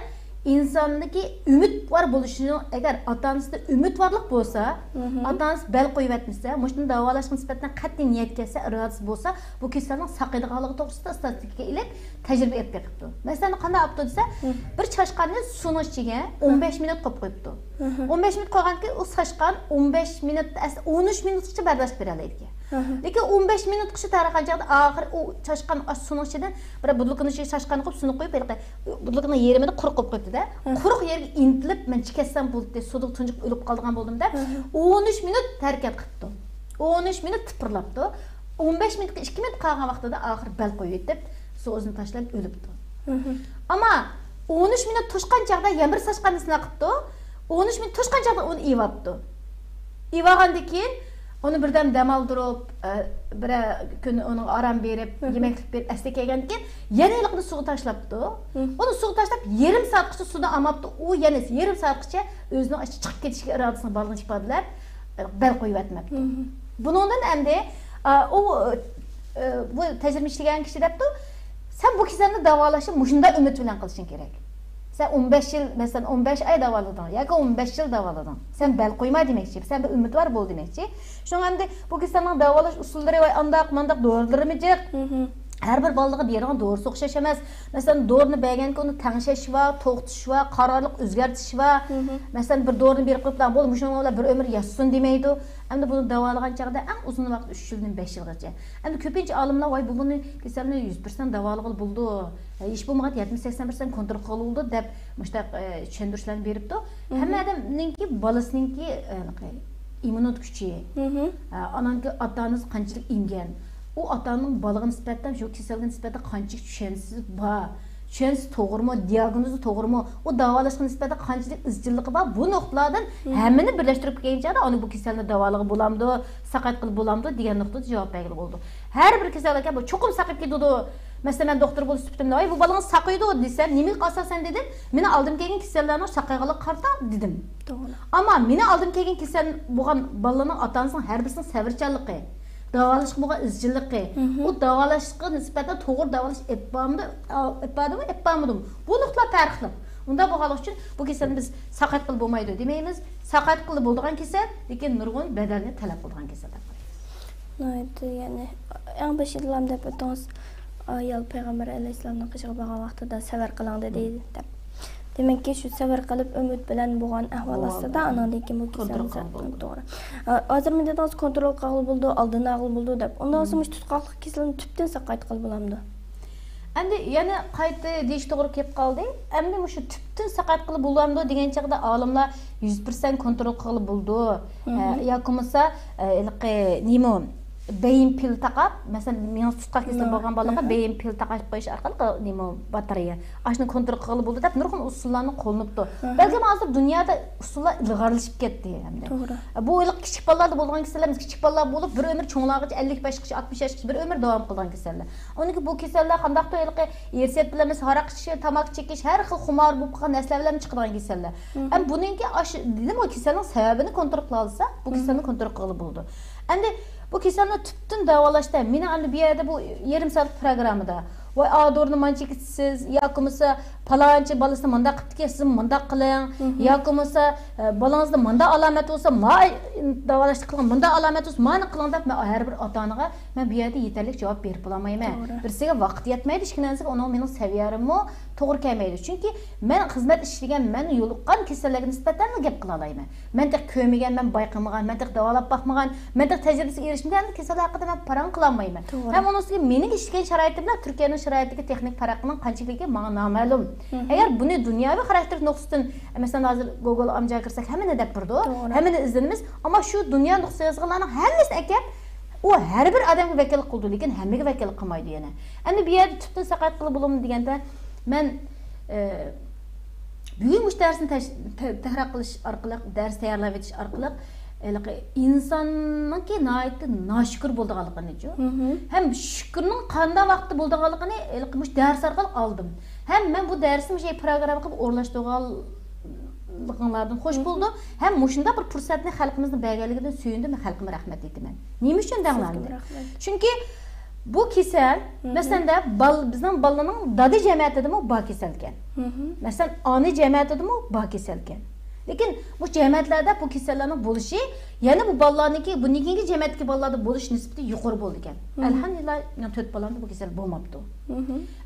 ئىنساندىكى ئۈمىدۋار بولۇشىنىڭ، ئەگەر ئاتا-ئانىسىدا ئۈمىدۋارلىق بولسا، ئاتا-ئانىسى بەل قويۇۋەتمىسە، مۇشۇنى داۋالاشقا نىسبەتەن قەتئىي نىيەت كەلسە، ئىرادىسى بولسا، بۇ كېسەلنىڭ ساقىيىدىغانلىقى توغرىسىدا ئىستاتىستىكا ئېلىپ، تەجرىبە ئېلىپ بېقىپتۇ. مەسىلەن، قانداق ئاپتۇ دېسە، بىر چاشقاننى سۇنىڭ ئىچىگە ئون بەش مىنۇت قويۇپ قويۇپتۇ. ئون بەش مىنۇت قويغاندىن كېيىن ئۇ چاشقان ئون بەش مىنۇت، ئەسلى ئون ئۈچ مىنۇتقىچە بەرداشلىق بېرەلەيدىكەن. لېكىن ئون بەش مىنۇتقىچە تارىغان چاغدا ئاخىرى ئۇ چاشقان ئاشۇ سۇنىڭ ئىچىدىن بىر بوتۇلكىنىڭ ئىچىگە چاشقاننى قويۇپ، سۇنى قويۇپ، ھېلىقى بوتۇلكىنىڭ يېرىمىنى قۇرۇق قويۇپ قويۇپتۇ-دە. قۇرۇق يېرىگە ئىنتىلىپ، مەن چىكەتسەم بولدى، سۇدا تۇنجۇقۇپ ئۆلۈپ قالىدىغان بولدۇم دەپ، ئون ئۈچ مىنۇت ھەرىكەت قىپتۇ. ئون ئۈچ مىنۇت تىپىرلاپتۇ. ئون بەش مىنۇتقا ئىككى مىنۇت قالغان ۋاقتىدا ئاخىرى بەل قويۇۋېتىپ، سۇ ئۆزىنى تاشلاپ ئۆلۈپتۇ. ئەمما ئون ئۈچ مىنۇت توشقان چاغدا يەنە بىر چاشقاننى سىناق قىپتۇ. ئون ئۈچ مىنۇت توشقان چاغدا ئۇنى ئېۋاپتۇ. ئېۋالغاندىن كېيىن ئۇنى بىردەم دەم ئالدۇرۇپ، ئە، بىرەر كۈن ئۇنىڭغا ئارام بېرىپ، يېمەكلىك بېرىپ، ئەسلىگە كەلگەندىن كېيىن يەنە ھېلىقىنى سۇغا تاشلاپتۇ. ئۇنى سۇغا تاشلاپ، يېرىم سائەتقىچە سۇدا ئاماپتۇ. ئۇ يەنە يېرىم سائەتقىچە ئۆزىنىڭ ئىشقا چىقىپ كېتىشىگە ئىرادىسىنى بارلىقىنچە ئىپادىلەپ، بەل قويۇۋەتمەپتۇ. بۇنىڭدىن ئەمدى، ئا، ئۇ، ئە، بۇ تەجرىبە ئىشلىگەن كىشى دەپتۇ، سەن بۇ كېسەلنى داۋالاشنى مۇشۇنداق ئۈمىد بىلەن قىلىشىڭ كېرەك. سەن ئون بەش يىل، مەسىلەن، ئون بەش ئاي داۋالىدىڭ ياكى ئون بەش يىل داۋالىدىڭ. سەن بەل قويما دېمەكچى، سەن بىر ئۈمىدۋار بول دېمەكچى. شۇڭا ئەمدى بۇ كېسەلنىڭ داۋالاش ئۇسۇللىرى ۋە ئانداق مانداق دورىلىرىمۇ جىق. ھەر بىر بالىغا بېرىدىغان دورىسى ئوخشاش ئەمەس. مەسىلەن، دورىنى بەرگەنكى ئۇنى تەڭشەش بار، توختىتىش بار، قارارلىق ئۆزگەرتىش بار. مەسىلەن، بىر دورىنى بېرىپ قويۇپلا، بولدى، مۇشۇنىڭ بىلەن بىر ئۆمۈر ياشىسۇن دېمەيدۇ. ئەمدى بۇنى داۋالىغان چاغدا ئەڭ ئۇزۇن ۋاقىت ئۈچ يىلدىن بەش يىلغىچە. ئەمدى كۆپىنچە ئالىملار، ۋاي، بۇ، بۇنى كېسەلنى يۈز پىرسەنت داۋالىغىلى بولىدۇ، ھېچ بولمىغاندا يەتمىش سەكسەن پىرسەنت كونترول قىلغىلى بولىدۇ دەپ مۇشۇنداق، ئە، چۈشەندۈرۈشلەرنى بېرىپتۇ. ھەممە ئادەمنىڭكى بالىسىنىڭكى، ئە، ئىممۇنىتېت كۈچى، ئە، ئانانكى ئاتا-ئانىسى قانچىلىك ئىمگەن، ئۇ ئاتا-ئانىنىڭ بالىغا نىسبەتەن، شۇ كېسەلگە نىسبەتەن قانچىلىك چۈشەنچىسى بار، چۈشەنچىسى توغرىمۇ، دىياگنوزى توغرىمۇ، ئۇ داۋالاشقا نىسبەتەن قانچىلىك ئىزچىللىقى بار، بۇ نۇقتىلاردىن ھەممىنى بىرلەشتۈرۈپ كەلگەن چاغدا، ئانا، بۇ كېسەلنى داۋالىغىلى بولامدۇ، ساقايتقىلى بولامدۇ دېگەن نۇقتىدا جاۋاب بەرگىلى بولىدۇ. ھەر بىر كېسەللەرگە بۇ چوقۇم ساقىيىپ كېتىدۇ. مەسىلەن، مەن دوختۇر بولۇش سۈپىتىمدە، ۋاي، بۇ بالىڭىز ساقىيىدۇ دېسەم، نېمىگە ئاساسەن دېدىم، مېنىڭ ئالدىم كەلگەن كېسەللەرنىڭ ساقايغانلىقىغا قارىتا دېدىم. توغرا. ئەمما مېنىڭ ئالدىم كەلگەن كېسەل بولغان بالىلارنىڭ ئاتا-ئانىسىنىڭ ھەر بىرسىنىڭ سەۋرچانلىقى، داۋالاشقا بولغان ئىزچىللىقى، ئۇ داۋالاشقا نىسبەتەن توغرا داۋالاش ئېلىپ بارمىدۇ، ئېلىپ باردىمۇ، ئېلىپ بارمىدىمۇ؟ بۇ نۇقتىلار پەرقلىق. ئۇنداق بولغانلىقى ئۈچۈن بۇ كېسەلنى بىز ساقايتقىلى بولمايدۇ دېمەيمىز. ساقايتقىلى بولىدىغان كېسەل، لېكىن نۇرغۇن بەدەلنى تەلەپ قىلىدىغان كېسەل دەپ قارايمىز. ناھايىتى، يەنى، ئەڭ بېشىدىلا دەپ ئۆتتىڭىز، ئايال پەيغەمبەر ئەلەيھىسسالامنىڭ قېشىغا بارغان ۋاقتىدا سەۋر قىلىڭ دېدى دەپ. دېمەككى، شۇ سەۋر قىلىپ، ئۈمىد بىلەن بولغان ئەھۋال ئاستىدا، ئاناندىن كېيىن بۇ كېسەلنى، توغرا. ھازىر مەن دېدىڭىز، كونترول قىلغىلى بولىدۇ، ئالدىنى ئالغىلى بولىدۇ دەپ. ئۇنداق بولسا، مۇشۇ تۇتقاقلىق كېسىلىنى تۈپتىن ساقايتقىلى بولامدۇ؟ ئەمدى يەنە قايتا دېيىش توغرا كېلىپ قالدى. ئەمدى مۇشۇ تۈپتىن ساقايتقىلى بولامدۇ دېگەن چاغدا ئالىملار يۈز پىرسەنت كونترول قىلغىلى بولىدۇ. ئە، ياكى بولمىسا، ئە، ھېلىقى نېمە، بەيىن پىل تاقاپ، مەسىلەن، مېڭىسى تۇتقاق كېسىلى بولغان بالىلارغا بەيىن پىل تاقاپ قويۇش ئارقىلىق، نېمە، باتارېيە، ئاشۇنى كونترول قىلغىلى بولىدۇ دەپ نۇرغۇن ئۇسۇللارنى قوللىنىپتۇ. بەلكىم ھازىر دۇنيادا ئۇسۇللار ئىلغارلىشىپ كەتتى ئەمدى. توغرا. بۇ ھېلىقى كىچىك بالىلاردا بولىدىغان كېسەللەر ئەمەس، كىچىك بالىلار بولۇپ، بىر ئۆمۈر چوڭلارغىچە، ئەللىك بەش ياشقىچە، ئاتمىش ياشقىچە بىر ئۆمۈر داۋام قىلىدىغان كېسەللەر. ئۇنىڭكى بۇ كېسەللەر قانداقتۇر ھېلىقى ئىرسىيەت بىلەن، مەسىلەن، ھاراق ئىچىش، تاماكا چېكىش، ھەر خىل خۇمار بولۇپ قالغان نەرسىلەر بىلەن چىقىدىغان كېسەللەر. ئەمما بۇنىڭكى ئاشۇ، دېدىمغۇ، كېسەلنىڭ سەۋەبىنى كونترول قىلالىسا، بۇ كېسەلنى كونترول قىلغىلى بولىدۇ. ئەمدى بۇ كېسەلنى تۈپتىن داۋالاشتا مېنىڭ ئەمدى بۇ يەردە بۇ يېرىم سائەتلىك پروگراممىدا، ۋاي، ئا دورىنى مانچە ئىچسىز، ياكى بولمىسا پالانچى بالىسىنى مانداق قىپتىكەن، سىزمۇ مانداق قىلىڭ، ياكى بولمىسا، ئە، بالىڭىزدا مانداق ئالامەت بولسا، ما داۋالاشنى قىلىڭ، مۇنداق ئالامەت بولسا، مانى قىلىڭ دەپ، مەن ھەر بىر ئاتا-ئانىغا مەن بۇ يەردە يېتەرلىك جاۋاب بېرىپ بولالمايمەن. توغرا. بىرسىگە ۋاقىت يەتمەيدۇ، ئىككىنچىسىگە ئۇنىڭ مېنىڭ سەۋىيەممۇ توغرا كەلمەيدۇ. چۈنكى مەن خىزمەت ئىشلىگەن، مەن يولۇققان كېسەللەرگە نىسبەتەنلا گەپ قىلالايمەن. مەن تېخى كۆرمىگەن، مەن بايقىمىغان، مەن تېخى داۋالاپ باقمىغان، مەن تېخى تەجرىبىسىگە ئېرىشمىگەن كېسەللەر ھەققىدە مەن پاراڭ قىلالمايمەن. توغرا. ھەم ئۇنىڭ ئۈستىگە مېنىڭ ئىشلىگەن شارائىتىم بىلەن تۈركىيەنىڭ شارائىتىدىكى تېخنىك پەرقىنىڭ قانچىلىكى ماڭا نامەلۇم. ئەگەر بۇنى دۇنياۋى خاراكتېر نۇقتىسىدىن، مەسىلەن، ھازىر گوگول ئامجاغا كىرسەك، ھەممىنى دەپ بېرىدۇ. توغرا. ھەممىنى ئىزدىنىمىز. ئەمما شۇ دۇنيا نۇقتىسىغا يازغانلارنىڭ ھەممىسىنى ئەكەپ، ئۇ ھەر بىر ئادەمگە ۋەكىللىك قىلىدۇ، لېكىن ھەممىگە ۋەكىللىك قىلمايدۇ يەنە. ئەمدى بۇ يەردە تۈپتىن ساقايتقىلى بولىمۇ دېگەندە، مەن، ئە، بۈگۈن مۇشۇ دەرسنى تەش-، تە-، تەكرار قىلىش ئارقىلىق، دەرس تەييارلاۋېتىش ئارقىلىق، ھېلىقى ئىنساننىڭكى ناھايىتى ناشۈكۈر بولىدىغانلىقىنىچۇ، ھەم شۈكۈرنىڭ قانداق ۋاقىتتا بولىدىغانلىقىنى ھېلىقى مۇشۇ دەرس ئارقىلىق ئالدىم. ھەم مەن بۇ دەرسنى مۇشۇ پروگرامما قىلىپ ئورۇنلاشتۇرغانلىقىڭلاردىن خوش بولدۇم. ھەم مۇشۇنداق بىر پۇرسەتنى خەلقىمىزنىڭ بەرگەنلىكىدىن سۆيۈندۈم، خەلقىمگە رەھمەت ئېيتىمەن. نېمە ئۈچۈن دەڭلار؟ سىزگىمۇ رەھمەت. چۈنكى بۇ كېسەل، مەسىلەن، بال-، بىزنىڭ بالىنىڭ دادا جەمەتىدىمۇ بار كېسەلكەن. مەسىلەن، ئانا جەمەتىدىمۇ بار كېسەلكەن. لېكىن بۇ جەمەتلەردە بۇ كېسەللەرنىڭ بولۇشى، يەنە بۇ بالىلارنىڭكى، بۇندىن كېيىنكى جەمەتتىكى بالىلاردا بولۇش نىسبىتى يۇقىرى بولىدىكەن. ئەلھەمدۇلىللا، مېنىڭ تۆت بالامدا بۇ كېسەل بولماپتۇ.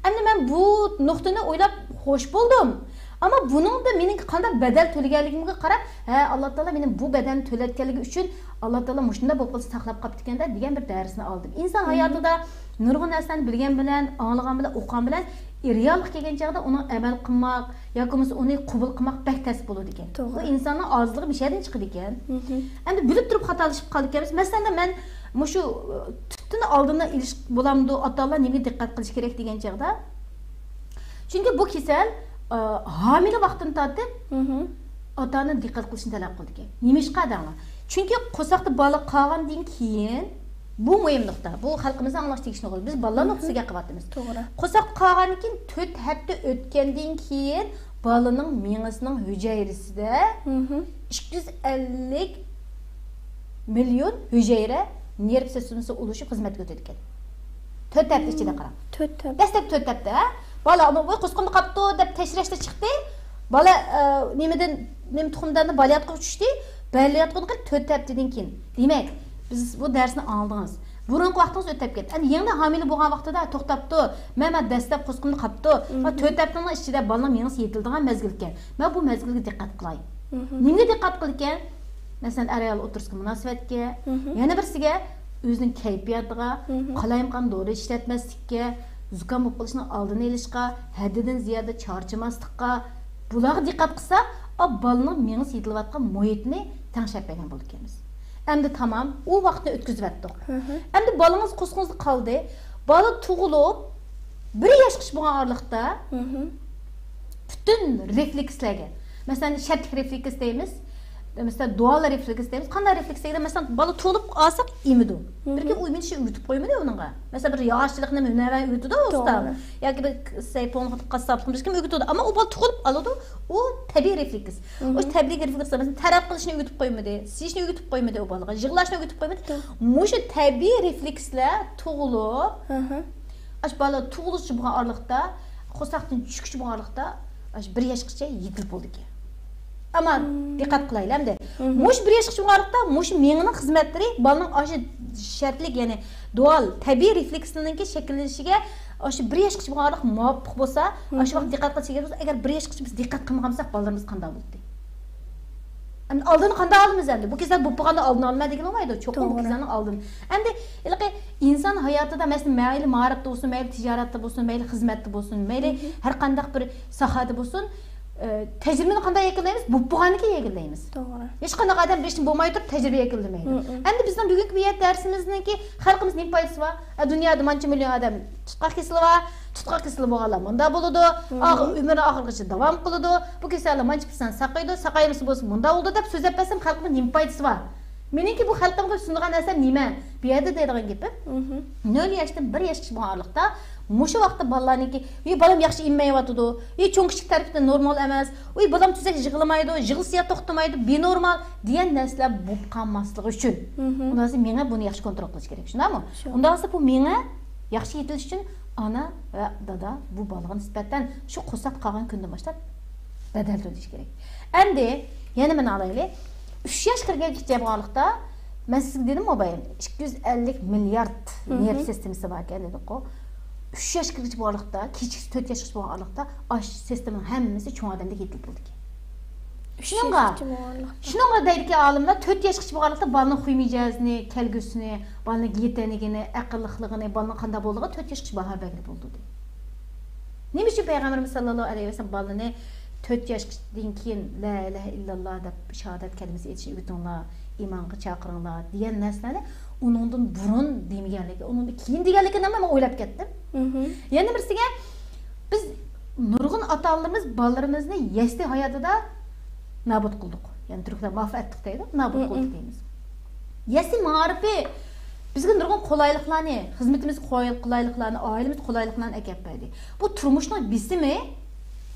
ئەمدى مەن بۇ نۇقتىنى ئويلاپ خوش بولدۇم. ئەمما بۇنىڭدا مېنىڭ قانداق بەدەل تۆلىگەنلىكىمگە قاراپ، ھە، ئاللا تائالا مېنىڭ بۇ بەدەلنى تۆلەتكەنلىكى ئۈچۈن ئاللا تائالا مۇشۇنداق بولۇپ قالسا ساقلاپ قاپتىكەن-دە دېگەن بىر دەرسنى ئالدىم. ئىنسان ھاياتىدا نۇرغۇن نەرسىلەرنى بىلگەن بىلەن، ئاڭلىغان بىلەن، ئوقۇغان بىلەن، رېئاللىققا كەلگەن چاغدا ئۇنىڭ ئەمەل قىلماق ياكى بولمىسا ئۇنى قوبۇل قىلماق بەك تەس بولىدىكەن. بۇ ئىنساننىڭ ئاجىزلىقى مىشەدىن چىقىدىكەن. ئەمدى بىلىپ تۇرۇپ خاتالىشىپ قالىدىكەنمىز. مەسىلەن، مەن مۇشۇ، ئى، تۈپتىن ئالدىنى ئېلىش بولامدۇ، ئاتا-ئانىلار نېمىگە دىققەت قىلىش كېرەك دېگەن چاغدا، چۈنكى بۇ كېسەل، ئى، ھامىلە ۋاقتىدىن تارتىپ ئاتا-ئانا دىققەت قىلىشنى تەلەپ قىلىدىكەن. نېمىشقا دەڭلار؟ چۈنكى قورساقتا بالا قالغاندىن كېيىن، بۇ مۇھىم نۇقتا، بۇ خەلقىمىزنىڭ ئاڭلاش تېگىشلىك نۇقتا. بىز بالىلار نۇقتىسىغا گەپ قىلىۋاتىمىز. توغرا. قورساقتا قالغاندىن كېيىن تۆت ھەپتە ئۆتكەندىن كېيىن بالىنىڭ مېڭىسىنىڭ ھۈجەيرىسىدە ئىككى يۈز ئەللىك مىليون ھۈجەيرە نېرۋا سىستېمىسى ئۇلىشىپ خىزمەتكە ئۆتىدىكەن. تۆت ھەپتە ئىچىدە قاراڭ. تۆت ھەپتە. دەسلەپكى تۆت ھەپتە، ھە؟ بالا، ئانا، ۋاي، قورسىقىمدا قاپتۇ دەپ تەشرەشتە چىقتى. بالا، ئە، نېمىدىن، نېمە تۇخۇمداندا بالىياتقۇغا چۈشتى. بالىياتقۇدىن قېلىپ تۆت ھەپتىدىن كېيىن. دېمەك، بىز بۇ دەرسنى ئاڭلىدىڭىز. بۇرۇنقى ۋاقتىڭىز ئۆتۈپ كەتتى. ئەمدى يېڭىدىن ھامىلە بولغان ۋاقتىدا توختاپتۇ. مەن، مەن دەسلەپ قورسىقىمدا قاپتۇ. ۋە تۆت ھەپتىنىڭ ئىچىدە بالىنىڭ مېڭىسى يېتىلىدىغان مەزگىل ئىكەن. مەن بۇ مەزگىلگە دىققەت قىلاي. نېمىگە دىققەت قىلىدىكەن؟ مەسىلەن، ئەر-ئايال ئوتتۇرىسىدىكى مۇناسىۋەتكە، يەنە بىرسىگە ئۆزىنىڭ كەيپىياتىغا، قالايمىقان دورا ئىشلەتمەسلىككە، زۇكام بولۇپ قېلىشنىڭ ئالدىنى ئېلىشقا، ھەددىدىن زىيادە چارچىماسلىققا، بۇلارغا دىققەت قىلسا، ئا، بالىنىڭ مېڭىسى يېتىلىۋاتقان مۇھىتنى تەڭشەپ بەرگەن بولىدىكەنمىز. ئەمدى تامام، ئۇ ۋاقىتنى ئۆتكۈزۈۋەتتۇق. ئەمدى بالىڭىز قورسىقىڭىزدا قالدى. بالا تۇغۇلۇپ، بىر ياشقىچە بولغان ئارىلىقتا پۈتۈن رېفلېكسلەرگە، مەسىلەن، شەرتلىك رېفلېكس دەيمىز، مەسىلەن، دۇئال رېفلېكس دەيمىز. قانداق رېفلېكس دېگەندە، مەسىلەن، بالا تۇغۇلۇپ ئالساق ئېمىدۇ. بىر كىم ئۇ مېنى ئۆگىتىپ قويمىدى ئۇنىڭغا. مەسىلەن، بىر ياخشىلىقنى ھۈنەرۋەن ئۆگىتىدۇ ئۇستا. ياكى بىر سەي-پوڭ قاسساپلىقنى بىر كىم ئۆگىتىدۇ. ئەمما ئۇ بالا تۇغۇلۇپ ئالىدۇ، ئۇ تەبىئىي رېفلېكس. ئۇ تەبىئىي رېفلېكس، مەسىلەن، تەرەت قىلىشنى ئۆگىتىپ قويمىدى، سىيىشنى ئۆگىتىپ قويمىدى ئۇ بالىغا، يىغلاشنى ئۆگىتىپ قويمىدى. مۇشۇ تەبىئىي رېفلېكسلەر تۇغۇلۇپ، ئاشۇ بالا تۇغۇلۇشى بولغان ئارىلىقتا، قورساقتىن چۈشكۈچە بولغان ئارىلىقتا، ئاشۇ بىر ياشقىچە يېتىلىپ بولىدىكەن. ئەمما دىققەت قىلايلى ئەمدى. مۇشۇ بىر ياشقىچە بولغان ئارىلىقتا مۇشۇ مېڭىنىڭ خىزمەتلىرى بالىنىڭ ئاشۇ شەرتلىك، يەنى دۇئال تەبىئىي رېفلېكسلىرىنىڭكى شەكىللىنىشىگە ئاشۇ بىر ياشقىچە بولغان ئارىلىق مۇۋاپىق بولسا، ئاشۇ ۋاقىت دىققەت قىلىش كېرەك بولسا، ئەگەر بىر ياشقىچە بىز دىققەت قىلمىغان بولساق، بالىلىرىمىز قانداق بولىدۇ؟ ئەمدى ئالدىنى قانداق ئالىمىز ئەمدى؟ بۇ كېسەل بولۇپ بولغاندا ئالدىنى ئالىمەن دېگىلى بولمايدۇ. چوقۇم بۇ كېسەلنىڭ ئالدىنى. ئەمدى ھېلىقى ئىنسان ھاياتىدا، مەسىلەن، مەيلى مائارىپتا بولسۇن، مەيلى تىجارەتتە بولسۇن، مەيلى خىزمەتتە بولسۇن، مەيلى ھەر قانداق بىر ساھەدە بولسۇن، ئە، تەجرىبىنى قانداق يەكۈنلەيمىز؟ بولۇپ بولغاندىن كېيىن يەكۈنلەيمىز. توغرا. ھېچقانداق ئادەم بىر ئىشنى بولماي تۇرۇپ تەجرىبە يەكۈنلىمەيدۇ. ئەمدى بىزنىڭ بۈگۈنكى بۇ يەر دەرسىمىزنىڭكى خەلقىمىز نېمە پايدىسى بار؟ ئە، دۇنيادا مانچە مىليون ئادەم تۇتقاق كېسىلى بار. تۇتقاق كېسىلى بولغانلار مۇنداق بولىدۇ. ئاغ-، ئۆمرىنى ئاخىرغىچە داۋام قىلىدۇ. بۇ كېسەللەر مانچە پىرسەنت ساقىيىدۇ. ساقايمىسا بولسا مۇنداق بولىدۇ دەپ سۆزلەپ بەرسەم خەلقىمىز نېمە پايدىسى بار؟ مېنىڭكى بۇ خەلقىمگە سۇنىدىغان نەرسەم نېمە؟ بۇ يەردە دەيدىغان گېپىم، نۆل ياشتىن بىر ياشقىچە بولغان ئارىلىقتا مۇشۇ ۋاقىتتا بالىلارنىڭكى، ئى، بالام ياخشى ئىممەيۋاتىدۇ، ئى، چوڭ كىچىك تەرىپىدىن نورمال ئەمەس، ئى، بالام تۈزەك يىغلىمايدۇ، يىغلىسا توختىمايدۇ، بىنورمال دېگەن نەرسىلەر بولۇپ قالماسلىقى ئۈچۈن. ئۇنداق بولسا مېڭە بۇنى ياخشى كونترول قىلىشى كېرەك، شۇنداقمۇ؟ ئۇنداق بولسا بۇ مېڭە ياخشى يېتىلىشى ئۈچۈن ئانا ۋە دادا بۇ بالىغا نىسبەتەن شۇ قورساقتا قالغان كۈندىن باشلاپ بەدەل تۆلىشى كېرەك. ئەمدى يەنە مەن ئالايلى. ئۈچ ياش كىرگەنگىچە بولغانلىقتا، مەن سىزگە دېدىمغۇ بايام، ئىككى يۈز ئەللىك مىليارد نېرۋا سىستېمىسى باركەن دېدۇققۇ. ئۈچ ياش كىرگۈچە بولغانلىقتا، كېچىكىسى تۆت ياشقىچە بولغانلىقتا، ئاشۇ سىستېمىنىڭ ھەممىسى چوڭ ئادەمدە يېتىلىپ بولىدىكەن. شۇنىڭغا، شۇنىڭغا دەيدىكەن ئالىملار، تۆت ياشقىچە بولغانلىقتا بالىنىڭ خۇي مىجەزىنى، كەلگۈسىنى، بالىنىڭ يېتەنلىكىنى، ئەقىللىقلىقىنى، بالىنىڭ قانداق بولغىنىغا تۆت ياشقىچە باھا بەرگىلى بولىدۇ دەيدۇ. نېمە ئۈچۈن پەيغەمبىرىمىز ساللاللاھۇ ئەلەيھى ۋەسەللەم بالىنى تۆت ياشتىن كېيىن لا ئىلاھە ئىللاللا دەپ شاھادەت كەلىمىسى ئېيتىشنى ئۆگىتىڭلار، ئىمانغا چاقىرىڭلار دېگەن نەرسىلەرنى ئۇنىڭدىن بۇرۇن دېمىگەنلىكى، ئۇنىڭدىن كېيىن دېگەنلىكىنى مەن ئويلاپ كەتتىم. يەنە بىرسىگە، بىز نۇرغۇن ئاتا-ئانىلىرىمىز بالىلىرىمىزنى يەسلى ھاياتىدا نابۇت قىلدۇق. يەنى تۈركلەر ماف ئەتتۇق دەيدۇ، نابۇت قىلدۇق دەيمىز. يەسلى مائارىپى بىزگە نۇرغۇن قولايلىقلارنى، خىزمىتىمىزگە قولاي-، قولايلىقلارنى، ئائىلىمىزگە قولايلىقلارنى ئەكەپ بەردى. بۇ تۇرمۇشنىڭ بېسىمى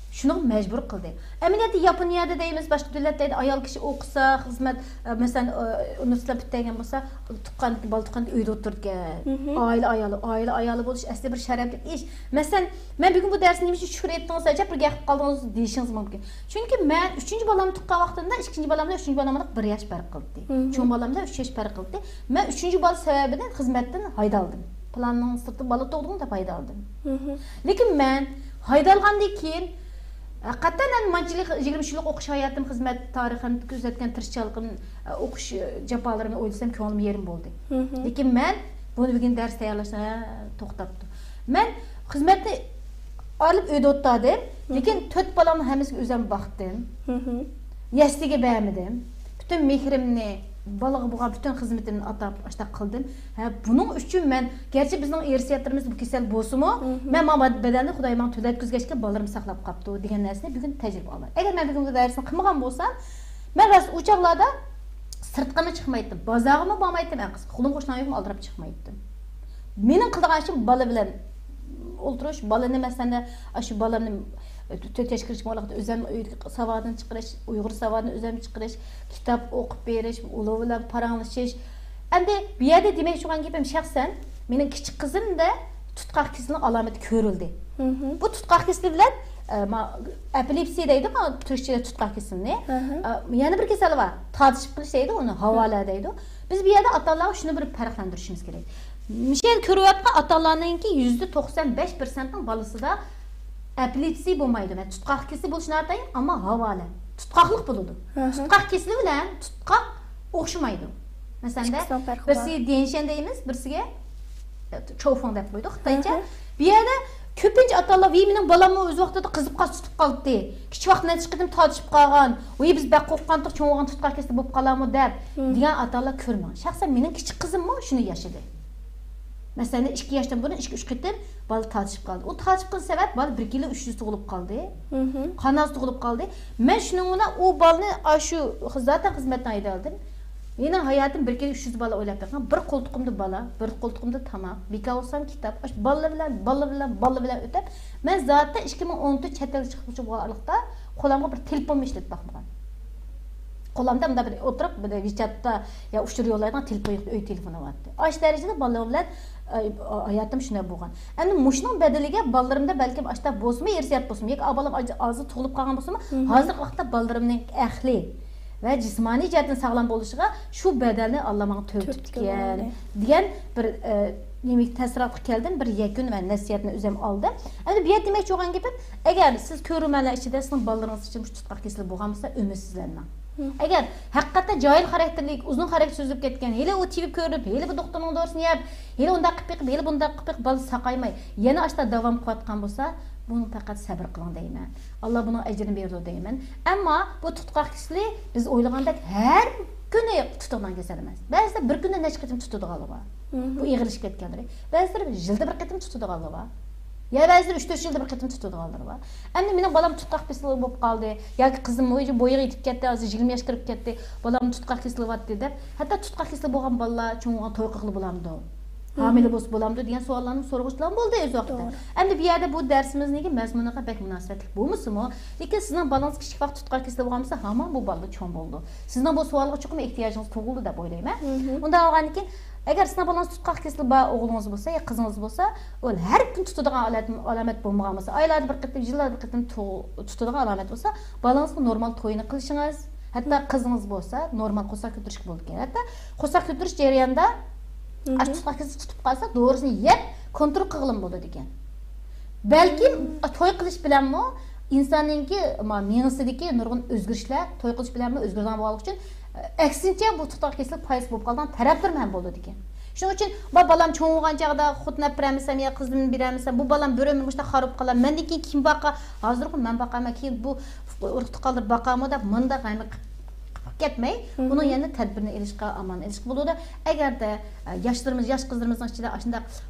شۇنىڭغا مەجبۇر قىلدى. ئەمەلىيەتتە ياپونىيەدە دەيمىز، باشقا دۆلەتلەردە ئايال كىشى ئوقۇسا، خىزمەت، ئە، مەسىلەن، ئە، ئۇنىۋېرسىتېت پۈتتۈرگەن بولسا، تۇغقان، بالا تۇغقان ئۆيدە ئولتۇرىدىكەن. ئائىلە ئايالى، ئائىلە ئايالى بولۇش ئەسلى بىر شەرەپلىك ئىش. مەسىلەن، مەن بۈگۈن بۇ دەرسنى نېمە ئۈچۈن شۇ يەردە ئېيتتىڭىز، ئەجەب بىر گەپ قىلىپ قالدىڭىز دېيىشىڭىز مۇمكىن. چۈنكى مەن ئۈچىنچى بالامنى تۇغقان ۋاقتىمدا ئىككىنچى بالام بىلەن ئۈچىنچى بالام ئارىلىق بىر ياش پەرق قىلدى. چوڭ بالام بىلەن ئۈچ ياش پەرق قىلدى. مەن ئۈچىنچى بالا سەۋەبىدىن خىزمەتتىن ھايدالدىم. پىلاننىڭ سىرتىدا بالا تۇغدۇڭ دەپ ھايدالدىم. لېكىن مەن ھايدالغاندىن كېيىن، ھەقىقەتەن مەن مانچىلىك يىگىرمە يىللىق ئوقۇش ھاياتىم، خىزمەت تارىخىم، كۆرسەتكەن تىرىشچانلىقىم، ئوقۇش جاپالىرىمنى ئويلىسام كۆڭلۈم يېرىم بولدى. لېكىن مەن بۇنى بۈگۈن دەرس تەييارلاشتا توختاپتۇ. مەن خىزمەتنى ئايرىلىپ ئۆيدە ئولتۇردۇم. لېكىن تۆت بالامنىڭ ھەممىسىگە ئۆزۈم باقتىم. يەسلىگە بەرمىدىم. پۈتۈن مېھرىمنى، بالىغا بولغان پۈتۈن خىزمىتىمنى ئاتاپ ئاشتاق قىلدىم. ھە، بۇنىڭ ئۈچۈن مەن، گەرچە بىزنىڭ ئىرسىيەتلىرىمىز بۇ كېسەل بولسىمۇ، مەن مانا بەدەلنى خۇداي ماڭا تۆلەتكۈزگەچكە بالىلىرىم ساقلاپ قاپتۇ دېگەن نەرسىنى بۈگۈن تەجرىبە ئالدىم. ئەگەر مەن بۈگۈن بۇ دەرسنى قىلمىغان بولسام، مەن راست ئۇ چاغلاردا سىرتقىمۇ چىقمايتتىم، بازارغىمۇ بارمايتتىم، ئەڭ قىسقىسى قولۇم قوشنام يوقمۇ ئالدىراپ چىقمايتتىم. مېنىڭ قىلىدىغان ئىشىم بالا بىلەن ئولتۇرۇش، بالىنى مەسىلەن، ئاشۇ بالامنى تۆت ياشقا كىرىشكەن ۋاقىتتا ئۆزۈم ئۆي ساۋادىنى چىقىرىش، ئۇيغۇر ساۋادىنى ئۆزۈم چىقىرىش، كىتاب ئوقۇپ بېرىش، ئۇلار بىلەن پاراڭلىشىش. ئەمدى بۇ يەردە دېمەكچى بولغان گېپىم شەخسەن، مېنىڭ كىچىك قىزىمدا تۇتقاق كېسىلىنىڭ ئالامىتى كۆرۈلدى. بۇ تۇتقاق كېسىلى بىلەن، ئە، ما-، ئەپىلېپسىيە دەيدۇ، ما، تۈركچىدە تۇتقاق كېسىلىنى. ئە، يەنە بىر كېسەل بار، تارتىشىپ قېلىش دەيدۇ، ئۇنى ھاۋالە دەيدۇ. بىز بۇ يەردە ئاتا-ئانىلارغا شۇنى بىر پەرقلەندۈرۈشىمىز كېرەك. مۇشۇ يەردە كۆرۈۋاتقان ئاتا-ئانىلارنىڭكى يۈزدە توقسان بەش پىرسەنتنىڭ بالىسىدا ئەپىلېپسىيە بولمايدۇ. مەن تۇتقاق كېسىلى بولۇشى ناتايىن، ئەمما ھاۋالە. تۇتقاقلىق بولىدۇ. تۇتقاق كېسىلى بىلەن تۇتقاق ئوخشىمايدۇ. مەسىلەن، ئىككىسىنىڭ پەرقى بار. بىرسى ديەنشەن دەيمىز، بىرسىگە چوفېڭ دەپ قويدۇق خىتايچە. بۇ يەردە كۆپىنچە ئاتا-ئانىلار، ۋىي، مېنىڭ بالاممۇ ئۆز ۋاقتىدا قىزىپ قالسا تۇتۇپ قالدى. كىچىك ۋاقتىدا نەچچە قېتىم تارتىشىپ قالغان. ۋىي، بىز بەك قورققانتۇق، چوڭ بولغان تۇتقاق كېسىلى بولۇپ قالارمۇ دەپ، دېگەن ئاتا-ئانىلار كۆرمەڭ. شەخسەن مېنىڭ كىچىك قىزىممۇ شۇنى ياشىدى. مەسىلەن، ئىككى ياشتىن بۇرۇن ئىككى، ئۈچ قېتىم بالا تارتىشىپ قالدى. ئۇ تارتىشىپ قالغان سەۋەب، بالا بىر كىلو ئۈچ يۈز تۇغۇلۇپ قالدى. قان ئاز تۇغۇلۇپ قالدى. مەن شۇنىڭ بىلەن ئۇ بالىنى، ئاشۇ زاتەن خىزمەتتىن ھايدالدىم. مېنىڭ ھاياتىم بىر كىلو ئۈچ يۈز بالا ئويلاپ بېقىڭ. بىر قولتۇقۇمدا بالا، بىر قولتۇقۇمدا تاماق، بىكار بولسام كىتاب، ئاشۇ بالىلار بىلەن، بالىلار بىلەن، بالىلار بىلەن ئۆتۈپ، مەن زاتەن ئىككى مىڭ ئون تۆت چەت ئەلگە چىقماقچى بولغان ئارىلىقتا قولۇمغا بىر تېلېفونمۇ ئىشلىتىپ باقمىغان. قولۇمدا مۇنداق بىر ئولتۇرۇپ، بىر ۋىچاتتا يا ئۇچۇر يوللايدىغان تېلېفون يوق، ئۆي تېلېفونى بارتتى. ئاشۇ دەرىجىدە بالىلىرىم بىلەن، ئە، ھاياتىم شۇنداق بولغان. ئەمدى مۇشۇنىڭ بەدىلىگە بالىلىرىمدا بەلكىم ئاشۇنداق بولسىمۇ، ئىرسىيەت بولسىمۇ، ياكى بالام ئاز تۇغۇلۇپ قالغان بولسىمۇ، ھازىرقى ۋاقىتتا بالىلىرىمنىڭ ئەقلى ۋە جىسمانىي جەھەتتىن ساغلام بولۇشىغا شۇ بەدەلنى ئاللا ماڭا تۆلىتىپتىكەن دېگەن بىر، ئە، نېمە، تەسىراتقا كەلدىم، بىر يەكۈن ۋە نەسىھەتنى ئۆزۈم ئالدىم. ئەمدى بۇ يەردە دېمەكچى بولغان گېپىم، ئەگەر سىز كۆرۈرمەنلەر ئىچىدە سىزنىڭ بالىلىرىڭىز ئىچىدە مۇشۇ تۇتقاق كېسىلى بولغان بولسا، ئۈمىدسىزلەنمەڭ. ئەگەر ھەقىقەتەن جاھىل خاراكتېرلىك، ئۇزۇن خاراكتېر سۆزلەپ كەتكەن، ھېلى ئۇ تېۋىپ كۆرۈپ، ھېلى بۇ دوختۇرنىڭ دورىسىنى يەپ، ھېلى ئۇنداق قىلىپ بېقىپ، ھېلى بۇنداق قىلىپ بېقىپ، بالا ساقايماي، يەنە ئاشتا داۋام قىلىۋاتقان بولسا، بۇنى پەقەت سەبىر قىلىڭ دەيمەن. ئاللا بۇنىڭ ئەجرىنى بېرىدۇ دەيمەن. ئەمما بۇ تۇتقاق كېسىلى بىز ئويلىغاندەك ھەر كۈنى تۇتىدىغان كېسەل ئەمەس. بەزىدە بىر كۈندە نەچچە قېتىم تۇتىدىغانلىرى بار. بۇ ئېغىرلىشىپ كەتكەنلىرى. بەزىلىرى يىلدا بىر قېتىم تۇتىدىغانلىرى بار. يا بەزىلىرى ئۈچ، تۆت يىلدا بىر قېتىم تۇتىدىغانلىرى بار. ئەمدى مېنىڭ بالام تۇتقاق كېسىلى بولۇپ قالدى ياكى قىزىم بويىغا يېتىپ كەتتى، ھازىر يىگىرمە ياشقا كىرىپ كەتتى، بالام تۇتقاق كېسىلى بارتتى دەپ، ھەتتا تۇتقاق كېسىلى بولغان بالىلار چوڭ بولغان توي قىلغىلى بولامدۇ؟ ھامىلە بولسا بولامدۇ دېگەن سوئاللارنى سورىغۇچىلارمۇ بولدى ئۆز ۋاقتىدا. ئەمدى بۇ يەردە بۇ دەرسىمىزنىڭكى مەزمۇنىغا بەك مۇناسىۋەتلىك بولمىسىمۇ، لېكىن سىزنىڭ بالىڭىز كىچىك ۋاقىت تۇتقاق كېسىلى بولغان بولسا، ھامان بۇ بالىلار چوڭ بولىدۇ. سىزنىڭ بۇ سوئالغا چوقۇم ئېھتىياجىڭىز تۇغۇلىدۇ دەپ ئويلايمەن. ئۇنداق بولغاندىن كېيىن، ئەگەر سىزنىڭ بالىڭىز تۇتقاق كېسىلى بار ئوغلىڭىز بولسا يا قىزىڭىز بولسا، ئۇ ھەر كۈن تۇتىدىغان ئالامەت، ئالامەت بولمىغان بولسا، ئايلاردا بىر قېتىم، يىللاردا بىر قېتىم تۇ-، تۇتىدىغان ئالامەت بولسا، بالىڭىزغا نورمال تويىنى قىلىشىڭىز، ھەتتا قىزىڭىز بولسا نورمال قورساق كۆتۈرۈشكە بولىدىكەن. ھەتتا قورساق كۆتۈرۈش جەريانىدا ئاشۇ تۇتقاق كېسىلى تۇتۇپ قالسا، دورىسىنى يەپ كونترول قىلغىلىمۇ بولىدىكەن. بەلكىم توي قىلىش بىلەنمۇ ئىنساننىڭكى، ما، مېڭىسىدىكى نۇرغۇن ئۆزگىرىشلەر توي قىلىش بىلەنمۇ ئۆزگىرىدىغان بولغانلىقى ئۈچۈن، ئەكسىنچە، بۇ تۇتقاق كېسىلى پايدىسى بولۇپ قالىدىغان تەرەپلىرىمۇ ھەم بولىدىكەن. شۇنىڭ ئۈچۈن، ما، بالام چوڭ بولغان چاغدا خوتۇن ئەپ بېرەلمىسەم يا قىزىمنى بېرەلمىسەم، بۇ بالام بىر ئۆمۈر مۇشۇنداق خار بولۇپ قالار، مەندىن كېيىن كىم باقار؟ ھازىرغۇ مەن باقارمەن، كېيىن بۇ ئۇرۇق تۇغقانلىرى باقارمۇ دەپ، مۇنداق غەمگە قېلىپ كەتمەي، ئۇنىڭ يەنە تەدبىرىنى ئېلىشقا، ئامالنى ئېلىشقا بولىدۇ. ئەگەردە، ئە، ياشلىرىمىز، ياش قىزلىرىمىزنىڭ ئىچىدە ئاشۇنداق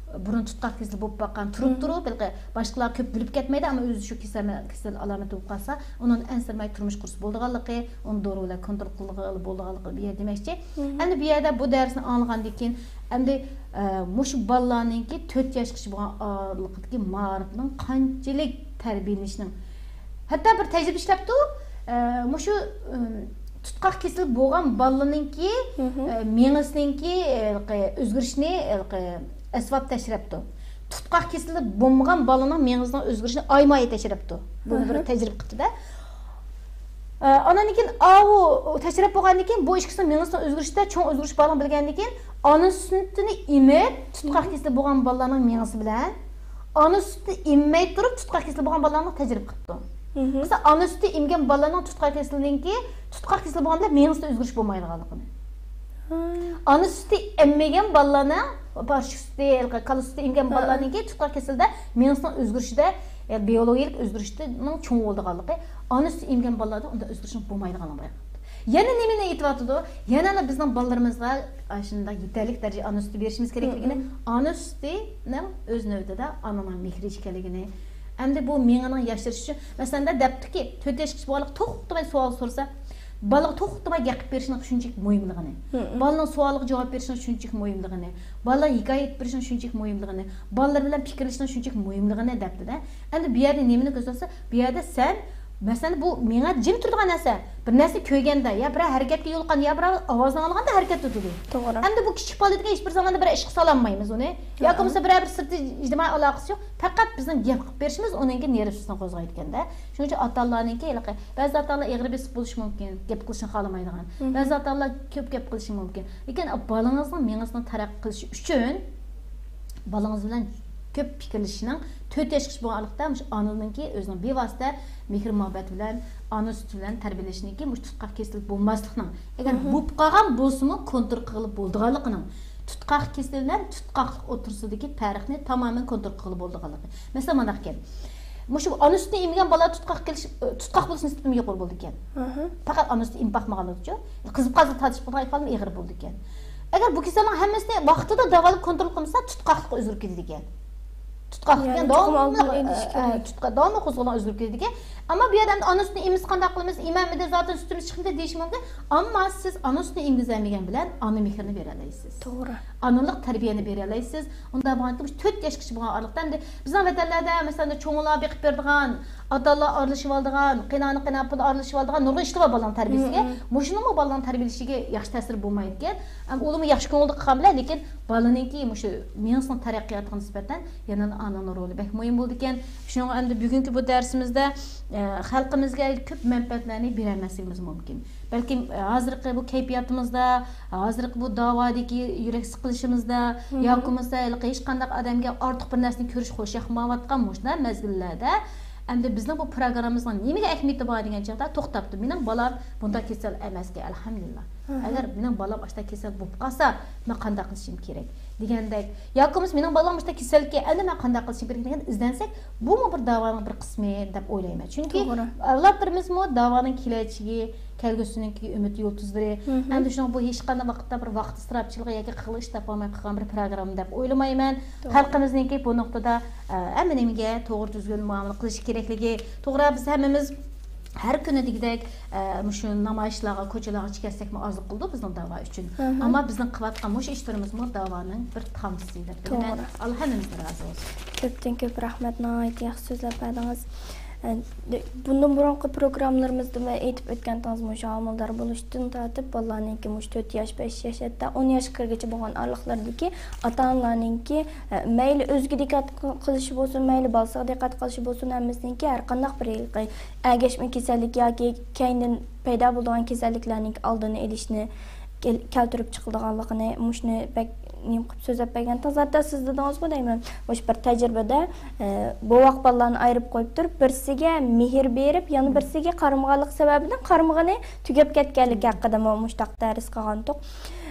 بۇرۇن تۇتقاق كېسىلى بولۇپ باققان، تۇرۇپ تۇرۇپ، ھېلىقى باشقىلار كۆپ بىلىپ كەتمەيدۇ، ئەمما ئۆزى شۇ كېسەل، كېسەل ئالامەت بولۇپ قالسا، ئۇنىڭ ئەنسىرىمەي تۇرمۇش قۇرسا بولىدىغانلىقى، ئۇنى دورا بىلەن كونترول قىلغىلى بولىدىغانلىقى بۇ يەردە دېمەكچى. ئەمدى بۇ يەردە بۇ دەرسنى ئاڭلىغاندىن كېيىن، ئەمدى، ئە، مۇشۇ بالىلارنىڭكى تۆت ياشقىچە بولغان ئارىلىقىدىكى مائارىپنىڭ قانچىلىك تەربىيەلىنىشنىڭ ھەتتا بىر تەجرىبە ئىشلەپتۇ، ئە، مۇشۇ، ئىم، تۇتقاق كېسىلى بولغان بالىلارنىڭكى، مھم. ئە، مېڭىسىنىڭكى، ئە، ھېلىقى ئۆزگىرىشىنى، ھېلىقى ئەسۋاب تەكشۈرەپتۇ. تۇتقاق كېسىلى بولمىغان بالىنىڭ مېڭىسىنىڭ ئۆزگىرىشىنى ئايمايى تەكشۈرەپتۇ. بۇنى بىر مھم. تەجرىبە قىپتۇ-دە. ئە، ئانان كېيىن ئاۋۇ تەكشۈرۈپ بولغاندىن كېيىن بۇ ئىككىسىنىڭ مېڭىسىنىڭ ئۆزگىرىشىدە چوڭ ئۆزگىرىش بارلىقىنى بىلگەندىن كېيىن، ئانا سۈتىنى ئېمىپ، تۇتقاق مھم. كېسىلى بولغان بالىلارنىڭ مېڭىسى بىلەن ئانا سۈتىنى ئېممەي تۇرۇپ تۇتقاق كېسىلى بولغان بالىلارنى تەجرىبە قىپتۇ. مھم. بىز ئانا سۈتى ئېمگەن بالىلارنىڭ تۇتقاق كېسىلىنىڭكى، تۇتقاق كېسىلى بولغاندا مېڭىسىدە ئۆزگىرىش بولمايدىغانلىقىنى. ھا. ئانا سۈتى ئەممىگەن بالىلارنىڭ، پارچە سۈتى، كالا سۈتى ئېمگەن ھا. بالىلارنىڭكى تۇتقاق كېسىلىدە مېڭىسىنىڭ ئۆزگىرىشىدە، يا بىيولوگىيەلىك ئۆزگىرىشنىڭ چوڭ بولىدىغانلىقى، ئانا سۈتى ئېمگەن بالىلاردا ئۇنداق ئۆزگىرىشنىڭ بولمايدىغانلىقى بايقاپتۇ. يەنە نېمىنى ئېيتىۋاتىدۇ؟ يەنە بىزنىڭ بالىلىرىمىزغا ئاشۇنداق يېتەرلىك دەرىجىدە ئانا سۈتى بېرىشىمىز كېرەكلىكىنى، مم. ئانا سۈتىنىڭ ئۆز نۆۋىتىدە ئانىنىڭ مېھرى ئىكەنلىكىنى، ئەمدى بۇ مېڭىنىڭ ياشىرىشى ئۈچۈن، مەسىلەن، دەپتۇكى، تۆت ياشقىچە بالىغا توختىماي سوئال سورىسا، بالىغا توختىماي گەپ قىلىپ بېرىشنىڭ شۇنچىلىك مۇھىملىقىنى، مم. بالىنىڭ سوئالىغا جاۋاب بېرىشنىڭ شۇنچىلىك مۇھىملىقىنى، بالىغا ھېكايە ئېيتىپ بېرىشنىڭ شۇنچىلىك مۇھىملىقىنى، بالىلىرى بىلەن پىكىرلىشىشنىڭ شۇنچىلىك مۇھىملىقىنى دەپتۇ-دە. ئەمدى بۇ يەردە نېمىنى كۆرسەتسە، بۇ يەردە سەن، مەسىلەن، بۇ مېڭە جىم تۇرىدىغان نەرسە. بىر نەرسە كۆرگەندە يا بىرەر ھەرىكەتكە يولۇققاندا يا بىرەر ئاۋازنى ئاڭلىغاندا ھەرىكەتتە تۇرىدۇ. توغرا. ئەمدى بۇ كىچىك بالا دېگەن ھېچبىر زاماندا بىرەر ئىشقا سالالمايمىز ئۇنى. ياكى توغرا. بولمىسا بىرەر بىر سىرتقى ئىجتىمائىي ئالاقىسى يوق. پەقەت بىزنىڭ گەپ قىلىپ بېرىشىمىز ئۇنىڭكى نېرۋىسىنى قوزغايدىكەن-دە. شۇنىڭ ئۈچۈن ئاتا-ئانىلارنىڭكى ھېلىقى، بەزى ئاتا-ئانىلار ئېغىر بېسىپ بولۇشى مۇمكىن، گەپ قىلىشنى خالىمايدىغان. مم. بەزى ئاتا-ئانىلار كۆپ گەپ قىلىشى مۇمكىن. لېكىن بالىڭىزنىڭ مېڭىسىنىڭ تەرەققىي قىلىشى ئۈچۈن بالىڭىز بىلەن كۆپ پىكىرلىشىشنىڭ، تۆت ياشقىچە بولغان ئارىلىقتا مۇشۇ ئانىنىڭكى ئۆزىنىڭ بىۋاسىتە مېھىر-مۇھەببەت بىلەن، ئانا سۈتى بىلەن تەربىيەلىشىنىڭكى مۇشۇ تۇتقاق كېسىلى بولماسلىقنىڭ، ئەگەر مم. بولۇپ قالغان بولسىمۇ كونترول قىلغىلى بولىدىغانلىقىنىڭ، تۇتقاق كېسىلى بىلەن تۇتقاقلىق ئوتتۇرىسىدىكى پەرقنى تامامەن كونترول قىلغىلى بولىدىغانلىقى. مەسىلەن، مانداق ئىكەن. مۇشۇ ئانا سۈتىنى ئېمىگەن بالىلار تۇتقاق كېلىش، تۇتقاق بولۇش نىسبىتىمۇ يۇقىرى بولىدىكەن. ئاھا. پەقەت ئانا سۈتى ئېمىپ باقمىغانلىقى ئۈچۈن قىزىپ قالسا تارتىشىپ قالىدىغان ئېھتىمالمۇ ئېغىر بولىدىكەن. ئەگەر بۇ كېسەلنىڭ ھەممىسىنى ۋاقتىدا داۋالاپ كونترول قىلمىسا، تۇتقاقلىققا ئۆزگىرىپ كېتىدىكەن. تۇتقاقلىق يەنى دېگەن چوقۇم داۋاملىق، ئالدىن ئېلىش ئە، كېرەك. تۇتقا-، داۋاملىق قوزغىلىڭ ئۆزگىرىپ كېتىدىكەن. ئەمما بۇ يەردە ئەمدى ئانا سۈتىنى ئېمىسە قانداق قىلىمىز؟ ئېمەلمىدى، زاتەن سۈتىمىز چىقمىدى دېيىشى مۇمكىن. ئەمما سىز ئانا سۈتىنى ئېمىگۈزەلمىگەن بىلەن ئانا مېھرىنى بېرەلەيسىز. توغرا. ئانىلىق تەربىيەنى بېرەلەيسىز. ئۇنداق بولغاندىكىن، مۇشۇ تۆت ياشقىچە بولغان ئارىلىقتا، ئەمدى بىزنىڭ ۋەتەنلەردە، مەسىلەن، چوڭلار بېقىپ بېرىدىغان، ئاتا-ئانىلار ئارىلىشىۋالىدىغان، قېيىنئانا، قېيىنئاپا ئارىلىشىۋالىدىغان نۇرغۇن ئىشلار بار بالىنىڭ تەربىيىسىگە. مم، مم. مۇشۇنىڭمۇ بالىنىڭ تەربىيەلىشىگە ياخشى تەسىر بولمايدىكەن. ئەم، ئۇلارمۇ ياخشى كۆڭۈلدە قىلغان بىلەن، لېكىن بالىنىڭكى مۇشۇ مېڭىسىنىڭ تەرەققىياتىغا نىسبەتەن يەنە ئانىنىڭ رولى بەك مۇھىم بولىدىكەن. شۇنىڭغا ئەمدى بۈگۈنكى بۇ دەرسىمىزدە، ئە، خەلقىمىزگە كۆپ مەنپەئەتلەرنى بېرەلمەسلىكىمىز مۇمكىن. بەلكىم، ئە، ھازىرقى بۇ كەيپىياتىمىزدا، ھازىرقى بۇ داۋادىكى يۈرەك سىقىلىشىمىزدا، مم. ياكى بولمىسا ھېلىقى ھېچقانداق ئادەمگە ئارتۇق بىر نەرسىنى كۆرۈش خۇشياقمايۋاتقان مۇشۇنداق مەزگىللەردە، ئەمدى بىزنىڭ بۇ پروگراممىمىزنىڭ نېمىگە ئەھمىيىتى بار دېگەن چاغدا، توختاپتۇ، مېنىڭ بالام بۇنداق كېسەل ئەمەسكەن، ئەلھەمدۇلىللا. مم. ئەگەر مېنىڭ بالام ئاشۇنداق كېسەل بولۇپ قالسا، مەن قانداق قىلىشىم كېرەك دېگەندەك. ياكى بولمىسا مېنىڭ بالام مۇشۇنداق كېسەلكەن، ئەمدى مەن قانداق قىلىشىم كېرەك دېگەن ئىزدەنسەك، بۇمۇ بىر داۋانىڭ بىر قىسمى دەپ ئويلايمەن. چۈنكى توغرا. ئەۋلادلىرىمىزمۇ داۋانىڭ كېلەچىكى، كەلگۈسىنىڭكى ئۈمىد يۇلتۇزلىرى. مم. ئەمدى شۇنىڭ بۇ ھېچقانداق ۋاقىتتا بىر ۋاقىت ئىسراپچىلىقى ياكى قىلغا ئىش تاپالماي قالغان بىر پروگرامما دەپ ئويلىمايمەن. توغرا. خەلقىمىزنىڭكى بۇ نۇقتىدا، ئە، ھەممە نېمىگە توغرا، تۈزگۈن مۇئامىلە قىلىشى كېرەكلىكى. توغرا، بىز ھەممىمىز ھەر كۈنى دېگۈدەك، ئە، مۇشۇ نامايىشلارغا، كوچىلارغا چىقىپ كەتسەكمۇ ئازلىق قىلىدۇ بىزنىڭ داۋا ئۈچۈن. مم. ئەمما بىزنىڭ قىلىۋاتقان مۇشۇ ئىشلىرىمىزمۇ داۋانىڭ بىر تامچىسى دەپ بىلىمەن. توغرا. ئاللا ھەممىمىزدىن رازى بولسۇن. كۆپتىن كۆپ رەھمەت، ناھايىتى ياخشى سۆزلەپ بەردىڭىز. ئە، بۇندىن بۇرۇنقى پروگراممىلىرىمىزدىمۇ ئېيتىپ ئۆتكەنتىڭىز، مۇشۇ ھامىلىدار بولۇشتىن تارتىپ بالىلارنىڭكى مۇشۇ تۆت ياش، بەش ياش، ھەتتا ئون ياشقا كىرگۈچە بولغان ئارىلىقلىرىدىكى ئاتا-ئانىلارنىڭكى، ئە، مەيلى ئۆزىگە دىققەت قىلىشى بولسۇن، مەيلى بالىسىغا دىققەت قىلىشى بولسۇن، ھەممىسىنىڭكى ھەر قانداق بىر ھېلىقى ئەگەشمە كېسەللىك ياكى كەينىدىن پەيدا بولىدىغان كېسەللىكلەرنىڭ ئالدىنى ئېلىشنى كەل-، كەلتۈرۈپ چىقىدىغانلىقىنى، مۇشۇنى بەك نېمە قىلىپ سۆزلەپ بەرگەنتىڭىز. ھەتتا سىز دېدىڭىزغۇ دەيمەن، مۇشۇ بىر تەجرىبىدە، ئە، بوۋاق بالىلارنى ئايرىپ قويۇپ تۇرۇپ، بىرسىگە مېھىر بېرىپ، يەنە بىرسىگە قارىمىغانلىقى سەۋەبىدىن قارىمىغىنى تۈگەپ كەتكەنلىكى ھەققىدىمۇ مۇشۇنداق دەرس قىلغانتۇق.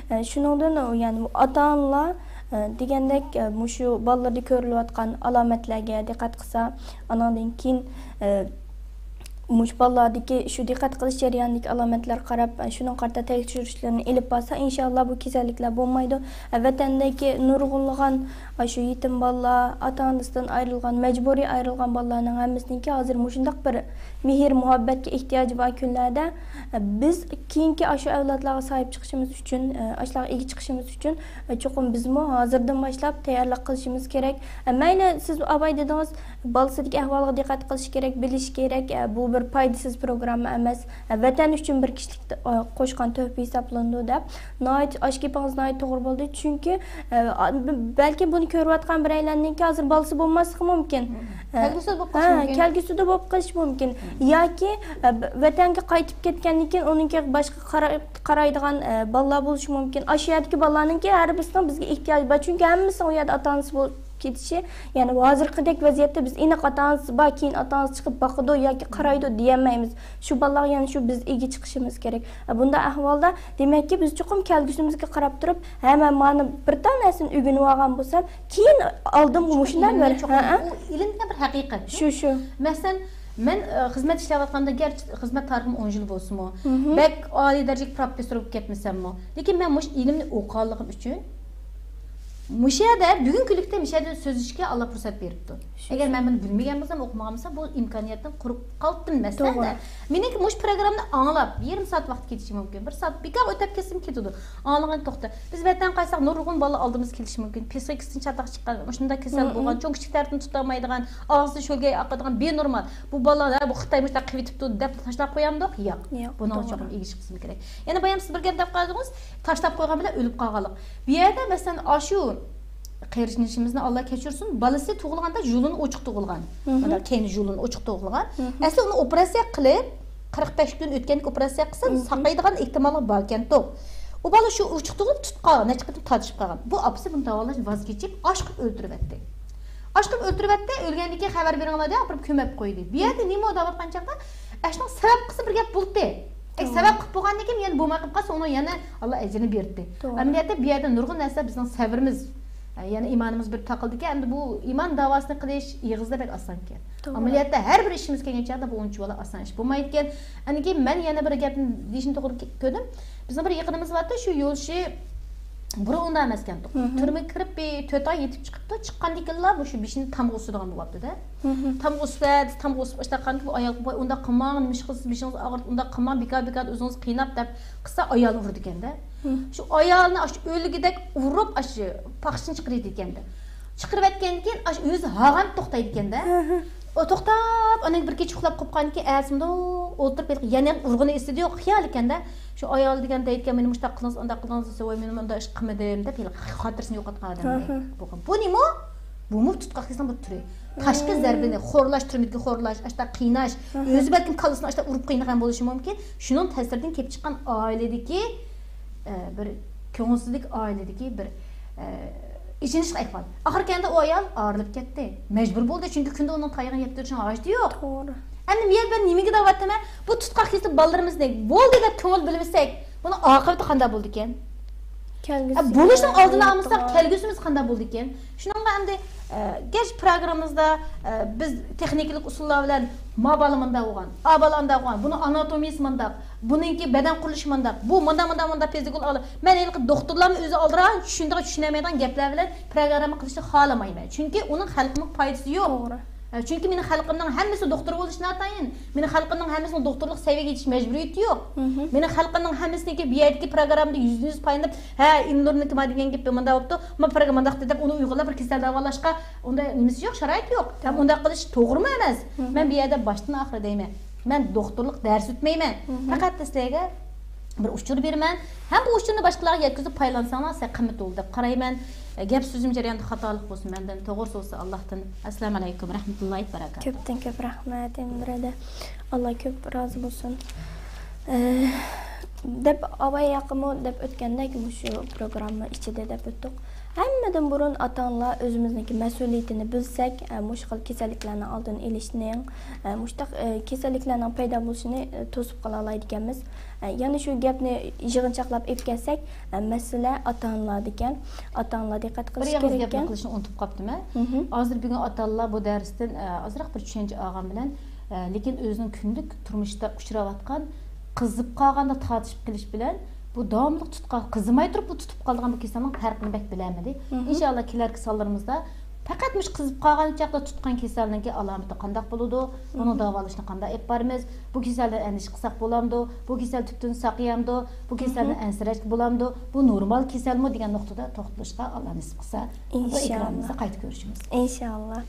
ئە، شۇنىڭدىن، يەنى ئاتا-ئانىلار، ئە، دېگەندەك، ئە، مۇشۇ بالىلىرىدا كۆرۈلۈۋاتقان ئالامەتلەرگە دىققەت قىلسا، ئانىڭدىن كېيىن، ئە، مۇشۇ بالىلاردىكى شۇ دىققەت قىلىش جەريانىدىكى ئالامەتلەرگە قاراپ، شۇنىڭغا قارىتا تەكشۈرۈشلەرنى ئېلىپ بارسا، ئىنشاللا بۇ كېسەللىكلەر بولمايدۇ. ۋەتەندىكى نۇرغۇنلىغان ئاشۇ يېتىم بالىلار، ئاتا-ئانىسىدىن ئايرىلغان، مەجبۇرىي ئايرىلغان بالىلارنىڭ ھەممىسىنىڭكى ھازىر مۇشۇنداق بىر مېھىر مۇھەببەتكە ئېھتىياجى بار كۈنلەردە، بىز كېيىنكى ئاشۇ ئەۋلادلارغا ساھىب چىقىشىمىز ئۈچۈن، ئاشۇلارغا ئىگە چىقىشىمىز ئۈچۈن، چوقۇم بىزمۇ ھازىردىن باشلاپ تەييارلىق قىلىشىمىز كېرەك. مەيلى، سىز ئاۋاي دېدىڭىز، بالىسىدىكى ئەھۋالغا دىققەت قىلىش كېرەك، بىلىش كېرەك، بۇ بىر پايدىسىز پروگرامما ئەمەس، ۋەتەن ئۈچۈن بىر كىشىلىك قوشقان تۆھپە ھېسابلىنىدۇ دەپ. ناھايىتى، ئاشۇ گېپىڭىز ناھايىتى توغرا بولدى. چۈنكى، ئە، بەلكى بۇنى كۆرۈۋاتقان بىرەيلەننىڭكى ھازىر بالىسى بولماسلىقى مۇمكىن. كەلگۈسىدە بولۇپ قېلىشى ھە، مۇمكىن. كەلگۈسىدە بولۇپ قېلىشى مۇمكىن. ياكى، ئە، ۋەتەنگە قايتىپ كەتكەندىن كېيىن ئۇنىڭكى باشقا قارا-، قارايدىغان، ئە، بالىلار بولۇشى مۇمكىن. ئاشۇ يەردىكى بالىلارنىڭكى ھەر بىرسىنىڭ بىزگە ئېھتىياجى بار. چۈنكى ھەممىسىنىڭ ئۇ يەردە ئاتا-ئانىسى بولۇپ كېتىشى، يەنى ھازىرقىدەك ۋەزىيەتتە بىز ئېنىق ئاتا-ئانىسى بار، كېيىن ئاتا-ئانىسى چىقىپ باقىدۇ ياكى قارايدۇ دېيەلمەيمىز. شۇ بالىلارغا يەنە شۇ بىز ئىگە چىقىشىمىز كېرەك. بۇنداق ئەھۋالدا، دېمەككى، بىز چوقۇم كەلگۈسىمىزگە قاراپ تۇرۇپ، ھە، مەن مانا بىر تال نەرسىنى ئۆگىنىۋالغان بولسام، كېيىن ئالدىمغا مۇشۇنداق بىر، چوقۇم ھە، ئۇ ئىلىم دېگەن بىر ھەقىقەت. شۇ، شۇ. مەسىلەن، مەن، ئە، خىزمەت ئىشلەۋاتقاندا، گەرچە خىزمەت تارىخىم ئون يىل بولسىمۇ، بەك ئالىي دەرىجىلىك پروفېسسور بولۇپ كەتمىسەممۇ، لېكىن مەن مۇشۇ ئىلىمنى ئوقۇغانلىقىم ئۈچۈن، مۇشۇ يەردە، بۈگۈنكى كۈنلۈكتە مۇشۇ يەردە سۆزلىشىشكە ئاللا پۇرسەت بېرىپتۇ. ئەگەر مەن بۇنى بىلمىگەن بولسام، ئوقۇمىغان بولسام، بۇ ئىمكانىيەتتىن قۇرۇق قالدىم مەسىلەن. توغرا. مېنىڭكى مۇشۇ پروگراممىنى ئاڭلاپ، يېرىم سائەت ۋاقىت كېتىشى مۇمكىن، بىر سائەت بىكارغا ئۆتۈپ كەتسىمۇ كېتىدۇ. ئاڭلىغان توختى. بىز ۋەتەنگە قايتساق، نۇرغۇن بالا ئالدىمىزغا كېلىشى مۇمكىن. پسىخىكىسىدىن چاتاق چىققان، مۇشۇنداق كېسەل بولغان، چوڭ كىچىك تەرىپىنى تۇتالمايدىغان، ئاغزى شۆلگەي ئاقىدىغان، بىنورمال. بۇ بالىلار، ھە، بۇ خىتاي مۇشۇنداق قىلىۋېتىپتۇ دەپ تاشلاپ قويامدۇق؟ ياق. ياق، بۇنىڭغا توغرا. چوقۇم ئىگە چىقىشىمىز كېرەك. يەنە بايام سىز بىر گەپ دەپ قالدىڭىز، تاشلاپ قويغان بىلەن ئۆلۈپ قالغانلىق. بۇ يەردە، مەسىلەن، ئاشۇ قېرىندىشىمىزنى ئاللا كەچۈرسۇن، بالىسى تۇغۇلغاندا ژۇلۇنى ئوچۇق تۇغۇلغان. مانا كەينى ژۇلۇنى ئوچۇق تۇغۇلغان. ئەسلى ئۇنى ئوپېراتسىيە قىلىپ، قىرىق بەش كۈن ئۆتكەندىن كېيىن ئوپېراتسىيە قىلسا، ساقايدىغان ئېھتىمالى باركەنتۇق. ئۇ بالا شۇ ئوچۇق تۇغۇلۇپ تۇتقان، نەچچە قېتىم تارتىشىپ قالغان. بۇ ئاپىسى بۇنى داۋالاشتىن ۋاز كېچىپ، ئاشقىلىپ ئۆلتۈرۈۋەتتى. ئاشقىلىپ ئۆلتۈرۈۋەتتى، ئۆلگەندىن كېيىن خەۋەر بېرىڭلار دەپ ئاپىرىپ كۆمۈپ قويدى. بۇ يەردە نېمە دەۋاتقان چاغدا، ئاشۇنىڭ سەۋەب قىلسا بىر گەپ بولدى. ئەي، سەۋەب قىلىپ بولغاندىن كېيىن يەنە بولماي قېلىپ قالسا، ئۇنىڭ يەنە ئاللا ئەجرىنى بېرىدۇ. ئەمەلىيەتتە بۇ يەردە نۇرغۇن نەرسە بىزنىڭ سەۋرىمىز، يەنى ئىمانىمىز بىر تاقىلىدىكەن. ئەمدى بۇ ئىمان داۋاسىنى قىلىش ئېغىزدا بەك ئاسانكەن. ئەمەلىيەتتە ھەر بىر ئىشىمىز كەلگەن چاغدا بۇ ئۇنچىۋالا ئاسان ئىش بولمايدىكەن. ئاندىن كېيىن مەن يەنە بىر گەپنى دېيىشنى توغرا كۆردۈم. بىزنىڭ بىر يېقىنىمىز بارتى، شۇ يولدىشى بۇرۇن ئۇنداق ئەمەسكەنتۇق. تۈرمىگە كىرىپ بىر تۆت ئاي يېتىپ چىقىپتۇ. چىققاندىن كېيىنلا مۇشۇ بېشىنى تامغا ئۇسىدىغان بولۇپتۇ-دە. تامغا ئۇسۇپ، تامغا ئۇسۇپ ئىشلەتكەندىن كېيىن بۇ ئايالغا، ۋاي، ئۇنداق قىلماڭ، نېمە ئىش قىلسىڭىز بېشىڭىز ئاغرىدى، ئۇنداق قىلماڭ، بىكار بىكار ئۆزىڭىزنى قىيناپ دەپ قىلسا، ئايالىنى ئۇرىدىكەن-دە. شۇ ئايالىنى ئاشۇ ئۆلگۈدەك ئۇرۇپ، ئاشۇ پاخشىنى چىقىرىدىكەن-دە. چىقىرىۋەتكەندىن كېيىن ئاشۇ ئۆزى ھاغان توختايدىكەن-دە. ئۇ توختاپ، ئاندىن بىر كېچە ئۇخلاپ قوپقاندىن كېيىن، ئەتىسى مۇنداق ئولتۇرۇپ، ھېلىقى يەنە ئۇرغىنى ئېسىدە يوق، خىيال ئىكەن-دە. شۇ ئايال دېگەن دەيدىكەن، مېنى مۇشۇنداق قىلدىڭىز، ئۇنداق قىلدىڭىز دېسە، ۋاي، مەن ئۇنداق ئىش قىلمىدىم دەپ، ھېلىقى خاتىرىسىنى يوقاتقان ئادەمدەك بولغان. بۇ نېمە؟ بۇمۇ تۇتقاق كېسىلىنىڭ بىر تۈرى. تاشقى زەربىنى خورلاش، تۈرمىدىكى خورلاش، ئاشۇنداق قىيناش، ئۆزى بەلكىم كاللىسىنى ئاشۇنداق ئۇرۇپ قىينىغان بولۇشى مۇمكىن. شۇنىڭ تەسىرىدىن كېلىپ چىققان ئائىلىدىكى، ئە، بىر كۆڭۈلسىزلىك، ئائىلىدىكى بىر، ئە، ئېچىنىشلىق ئەھۋال. ئاخىر كەينىدە ئۇ ئايال ئايرىلىپ كەتتى. مەجبۇر بولدى، چۈنكى كۈندە ئۇنىڭ تايىقىنى يەپ تۇرۇشىنىڭ ھاجىتى يوق. توغرا. ئەمدى مەن بۇ يەردە نېمىگە دەۋاتىمەن؟ بۇ تۇتقاق كېسىلىپ بالىلىرىمىزنى بولدى دەپ كۆڭۈل بۆلمىسەك، بۇنىڭ ئاقىۋىتى قانداق بولىدىكەن؟ كەلگۈسى ئە، بولۇشنىڭ ئالدىنى ئالمىساق، كەلگۈسىمىز قانداق بولىدىكەن؟ شۇنىڭغا ئەمدى، ئە، گەرچە پروگراممىمىزدا، ئە، بىز تېخنىكىلىق ئۇسۇللار بىلەن ما بالا مۇنداق بولغان، ئا بالا ئانداق بولغان، بۇنىڭ ئاناتومىيىسى مۇنداق، بۇنىڭكى بەدەن قۇرۇلۇشى مۇنداق، بۇ مۇنداق، مۇنداق، مۇنداق پىزىكول ئالىم. مەن ھېلىقى دوختۇرلارمۇ ئۆزى ئالدىراش چۈشىنىدىغان، چۈشىنەلمەيدىغان گەپلەر بىلەن پروگرامما قىلىشنى خالىمايمەن. چۈنكى ئۇنىڭ خەلقىمگە پايدىسى يوق. توغرا. ئە، چۈنكى مېنىڭ خەلقىمنىڭ ھەممىسى دوختۇر بولۇشى ناتايىن. مېنىڭ خەلقىمنىڭ ھەممىسىنىڭ دوختۇرلۇق سەۋىيەگە يېتىش مەجبۇرىيىتى يوق. مېنىڭ خەلقىمنىڭ ھەممىسىنىڭكى بۇ يەردىكى پروگراممىدا يۈزدىن يۈز پايدىلىنىپ، ھە، ئىلنۇردىن كىما دېگەن گېپى مۇنداق بوپتۇ، ما پروگرامما مۇنداق دېدى دەپ، ئۇنى ئۇيغۇرلار بىر كېسەل داۋالاشقا ئۇنداق نېمىسى يوق، شارائىتى يوق. ھەم ئۇنداق قىلىش توغرىمۇ ئەمەس. مەن بۇ يەردە باشتىن ئاخىرى دەيمەن، مەن دوختۇرلۇق دەرس ئۆتمەيمەن. پەقەت سىلەرگە بىر ئۇچۇر بېرىمەن. ھەم بۇ ئۇچۇرنى باشقىلارغا يەتكۈزۈپ پايدىلانساڭلار، سىلەر قىممىتى بولدى دەپ قارايمەن. گەپ سۆزۈم جەريانىدا خاتالىق بولسا مەندىن، توغرىسى بولسا ئاللاھتىن. ئەسسالامۇ ئەلەيكۇم رەھمەتۇللاھى بەرەكاتۇھ. كۆپتىن كۆپ رەھمەت، ئىمرەدە. ئاللا كۆپ رازى بولسۇن. ئە، دەپ ئاۋاي ياقىمۇ دەپ ئۆتكەندەك، مۇشۇ پروگرامما ئىچىدە دەپ ئۆتتۇق. ھەممىدىن بۇرۇن ئاتا-ئانىلار ئۆزىمىزنىڭكى مەسئۇلىيىتىنى بىلسەك، ئە، مۇشۇ خىل كېسەللىكلەرنىڭ ئالدىنى ئېلىشنىڭ، ئە، مۇشۇنداق، ئە، كېسەللىكلەرنىڭ پەيدا بولۇشىنى، ئە، توسۇپ قالالايدىكەنمىز. ئە، يەنە شۇ گەپنى يىغىنچاقلاپ ئېلىپ كەلسەك، ئە، مەسىلە ئاتا-ئانىلاردىكەن. ئاتا-ئانىلار دىققەت بىر قىلىشى يالغۇز گەپنى كېرەككەن. قىلىشنى ئۇنتۇپ قاپتىمەن. ھازىر بۈگۈن ئاتا-ئانىلار بۇ دەرستىن، ئە، ئازراق بىر چۈشەنچە ئالغان بىلەن، ئە، لېكىن ئۆزىنىڭ كۈندىلىك تۇرمۇشتا ئۇچراۋاتقان قىزىپ قالغاندا تارتىشىپ قېلىش بىلەن بۇ داۋاملىق تۇتقان، قىزىماي تۇرۇپ بۇ تۇتۇپ قالىدىغان بۇ كېسەلنىڭ پەرقىنى بەك بىلەلمىدى. ئىنشائاللا كېلەركى سانلىرىمىزدا پەقەت مۇشۇ قىزىپ قالغان چاغدا تۇتقان كېسەلنىڭكى ئالامىتى قانداق بولىدۇ؟ بۇنىڭ داۋالىشىنى قانداق ئېلىپ بارىمىز؟ بۇ كېسەلدىن ئەندىشە قىلساق بولامدۇ؟ بۇ كېسەل تۈپتىن ساقىيامدۇ؟ بۇ كېسەلدىن ئەنسىرەشكە بولامدۇ؟ بۇ نورمال كېسەلمۇ دېگەن نۇقتىدا توختىلىشقا ئاللا نېسىپ قىلسا، بۇ ئېكرانىمىزدا قايتا كۆرۈشىمىز. ئىنشاللا.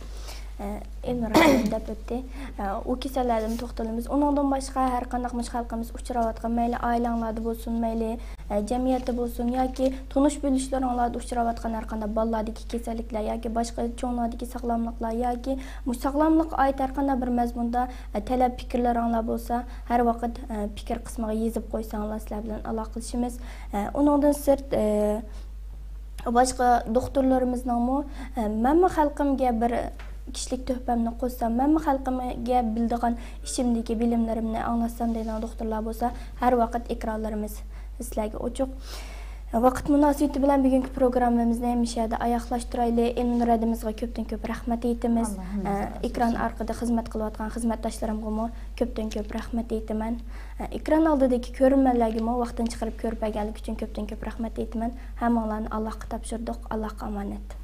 ئە، ئىمران دەپ ئۆتتى. ئە، ئۇ كېسەللەردىن توختىلىمىز. ئۇنىڭدىن باشقا ھەر قانداق مۇشۇ خەلقىمىز ئۇچراۋاتقان، مەيلى ئائىلەڭلاردا بولسۇن، مەيلى، ئە، جەمئىيەتتە بولسۇن ياكى تونۇش بىلىشلىرىڭلاردا ئۇچراۋاتقان ھەر قانداق بالىلاردىكى كېسەللىكلەر ياكى باشقا چوڭلاردىكى ساغلاملىقلار ياكى مۇشۇ ساغلاملىققا ئائىت ھەر قانداق بىر مەزمۇندا، ئە، تەلەپ پىكىرلىرىڭلار بولسا، ھەر ۋاقىت، ئە، پىكىر قىسمىغا يېزىپ قويساڭلار، سىلەر بىلەن ئالاقىلىشىمىز. ئە، ئۇنىڭدىن سىرت، ئە، باشقا دوختۇرلىرىمىزنىڭمۇ، ئە، مەنمۇ خەلقىمگە بىر كىشىلىك تۆھپەمنى قوشسام، مەنمۇ خەلقىمگە بىلىدىغان ئىچىمدىكى بىلىملىرىمنى ئاڭلاتسام دەيدىغان دوختۇرلار بولسا، ھەر ۋاقىت ئېكرانلىرىمىز سىلەرگە ئوچۇق. ۋاقىت مۇناسىۋىتى بىلەن بۈگۈنكى پروگراممىمىزنى مۇشۇ يەردە ئاياغلاشتۇرايلى. ئىلمىنۇر ھەدىمىزغا كۆپتىن كۆپ رەھمەت ئېيتىمىز. ئاللا ھەممىمىزگە ئە، ئېكران ئارقىدا خىزمەت قىلىۋاتقان خىزمەتداشلىرىمغىمۇ كۆپتىن كۆپ رەھمەت ئېيتىمەن. ئە، ئېكران ئالدىدىكى كۆرۈرمەنلەرگىمۇ ۋاقتىنى چىقىرىپ كۆرۈپ بەرگەنلىكى ئۈچۈن كۆپتىن كۆپ رەھمەت ئېيتىمەن. ھەممىڭلارنى ئاللاھقا تاپشۇردۇق. ئاللاھقا ئامانەت.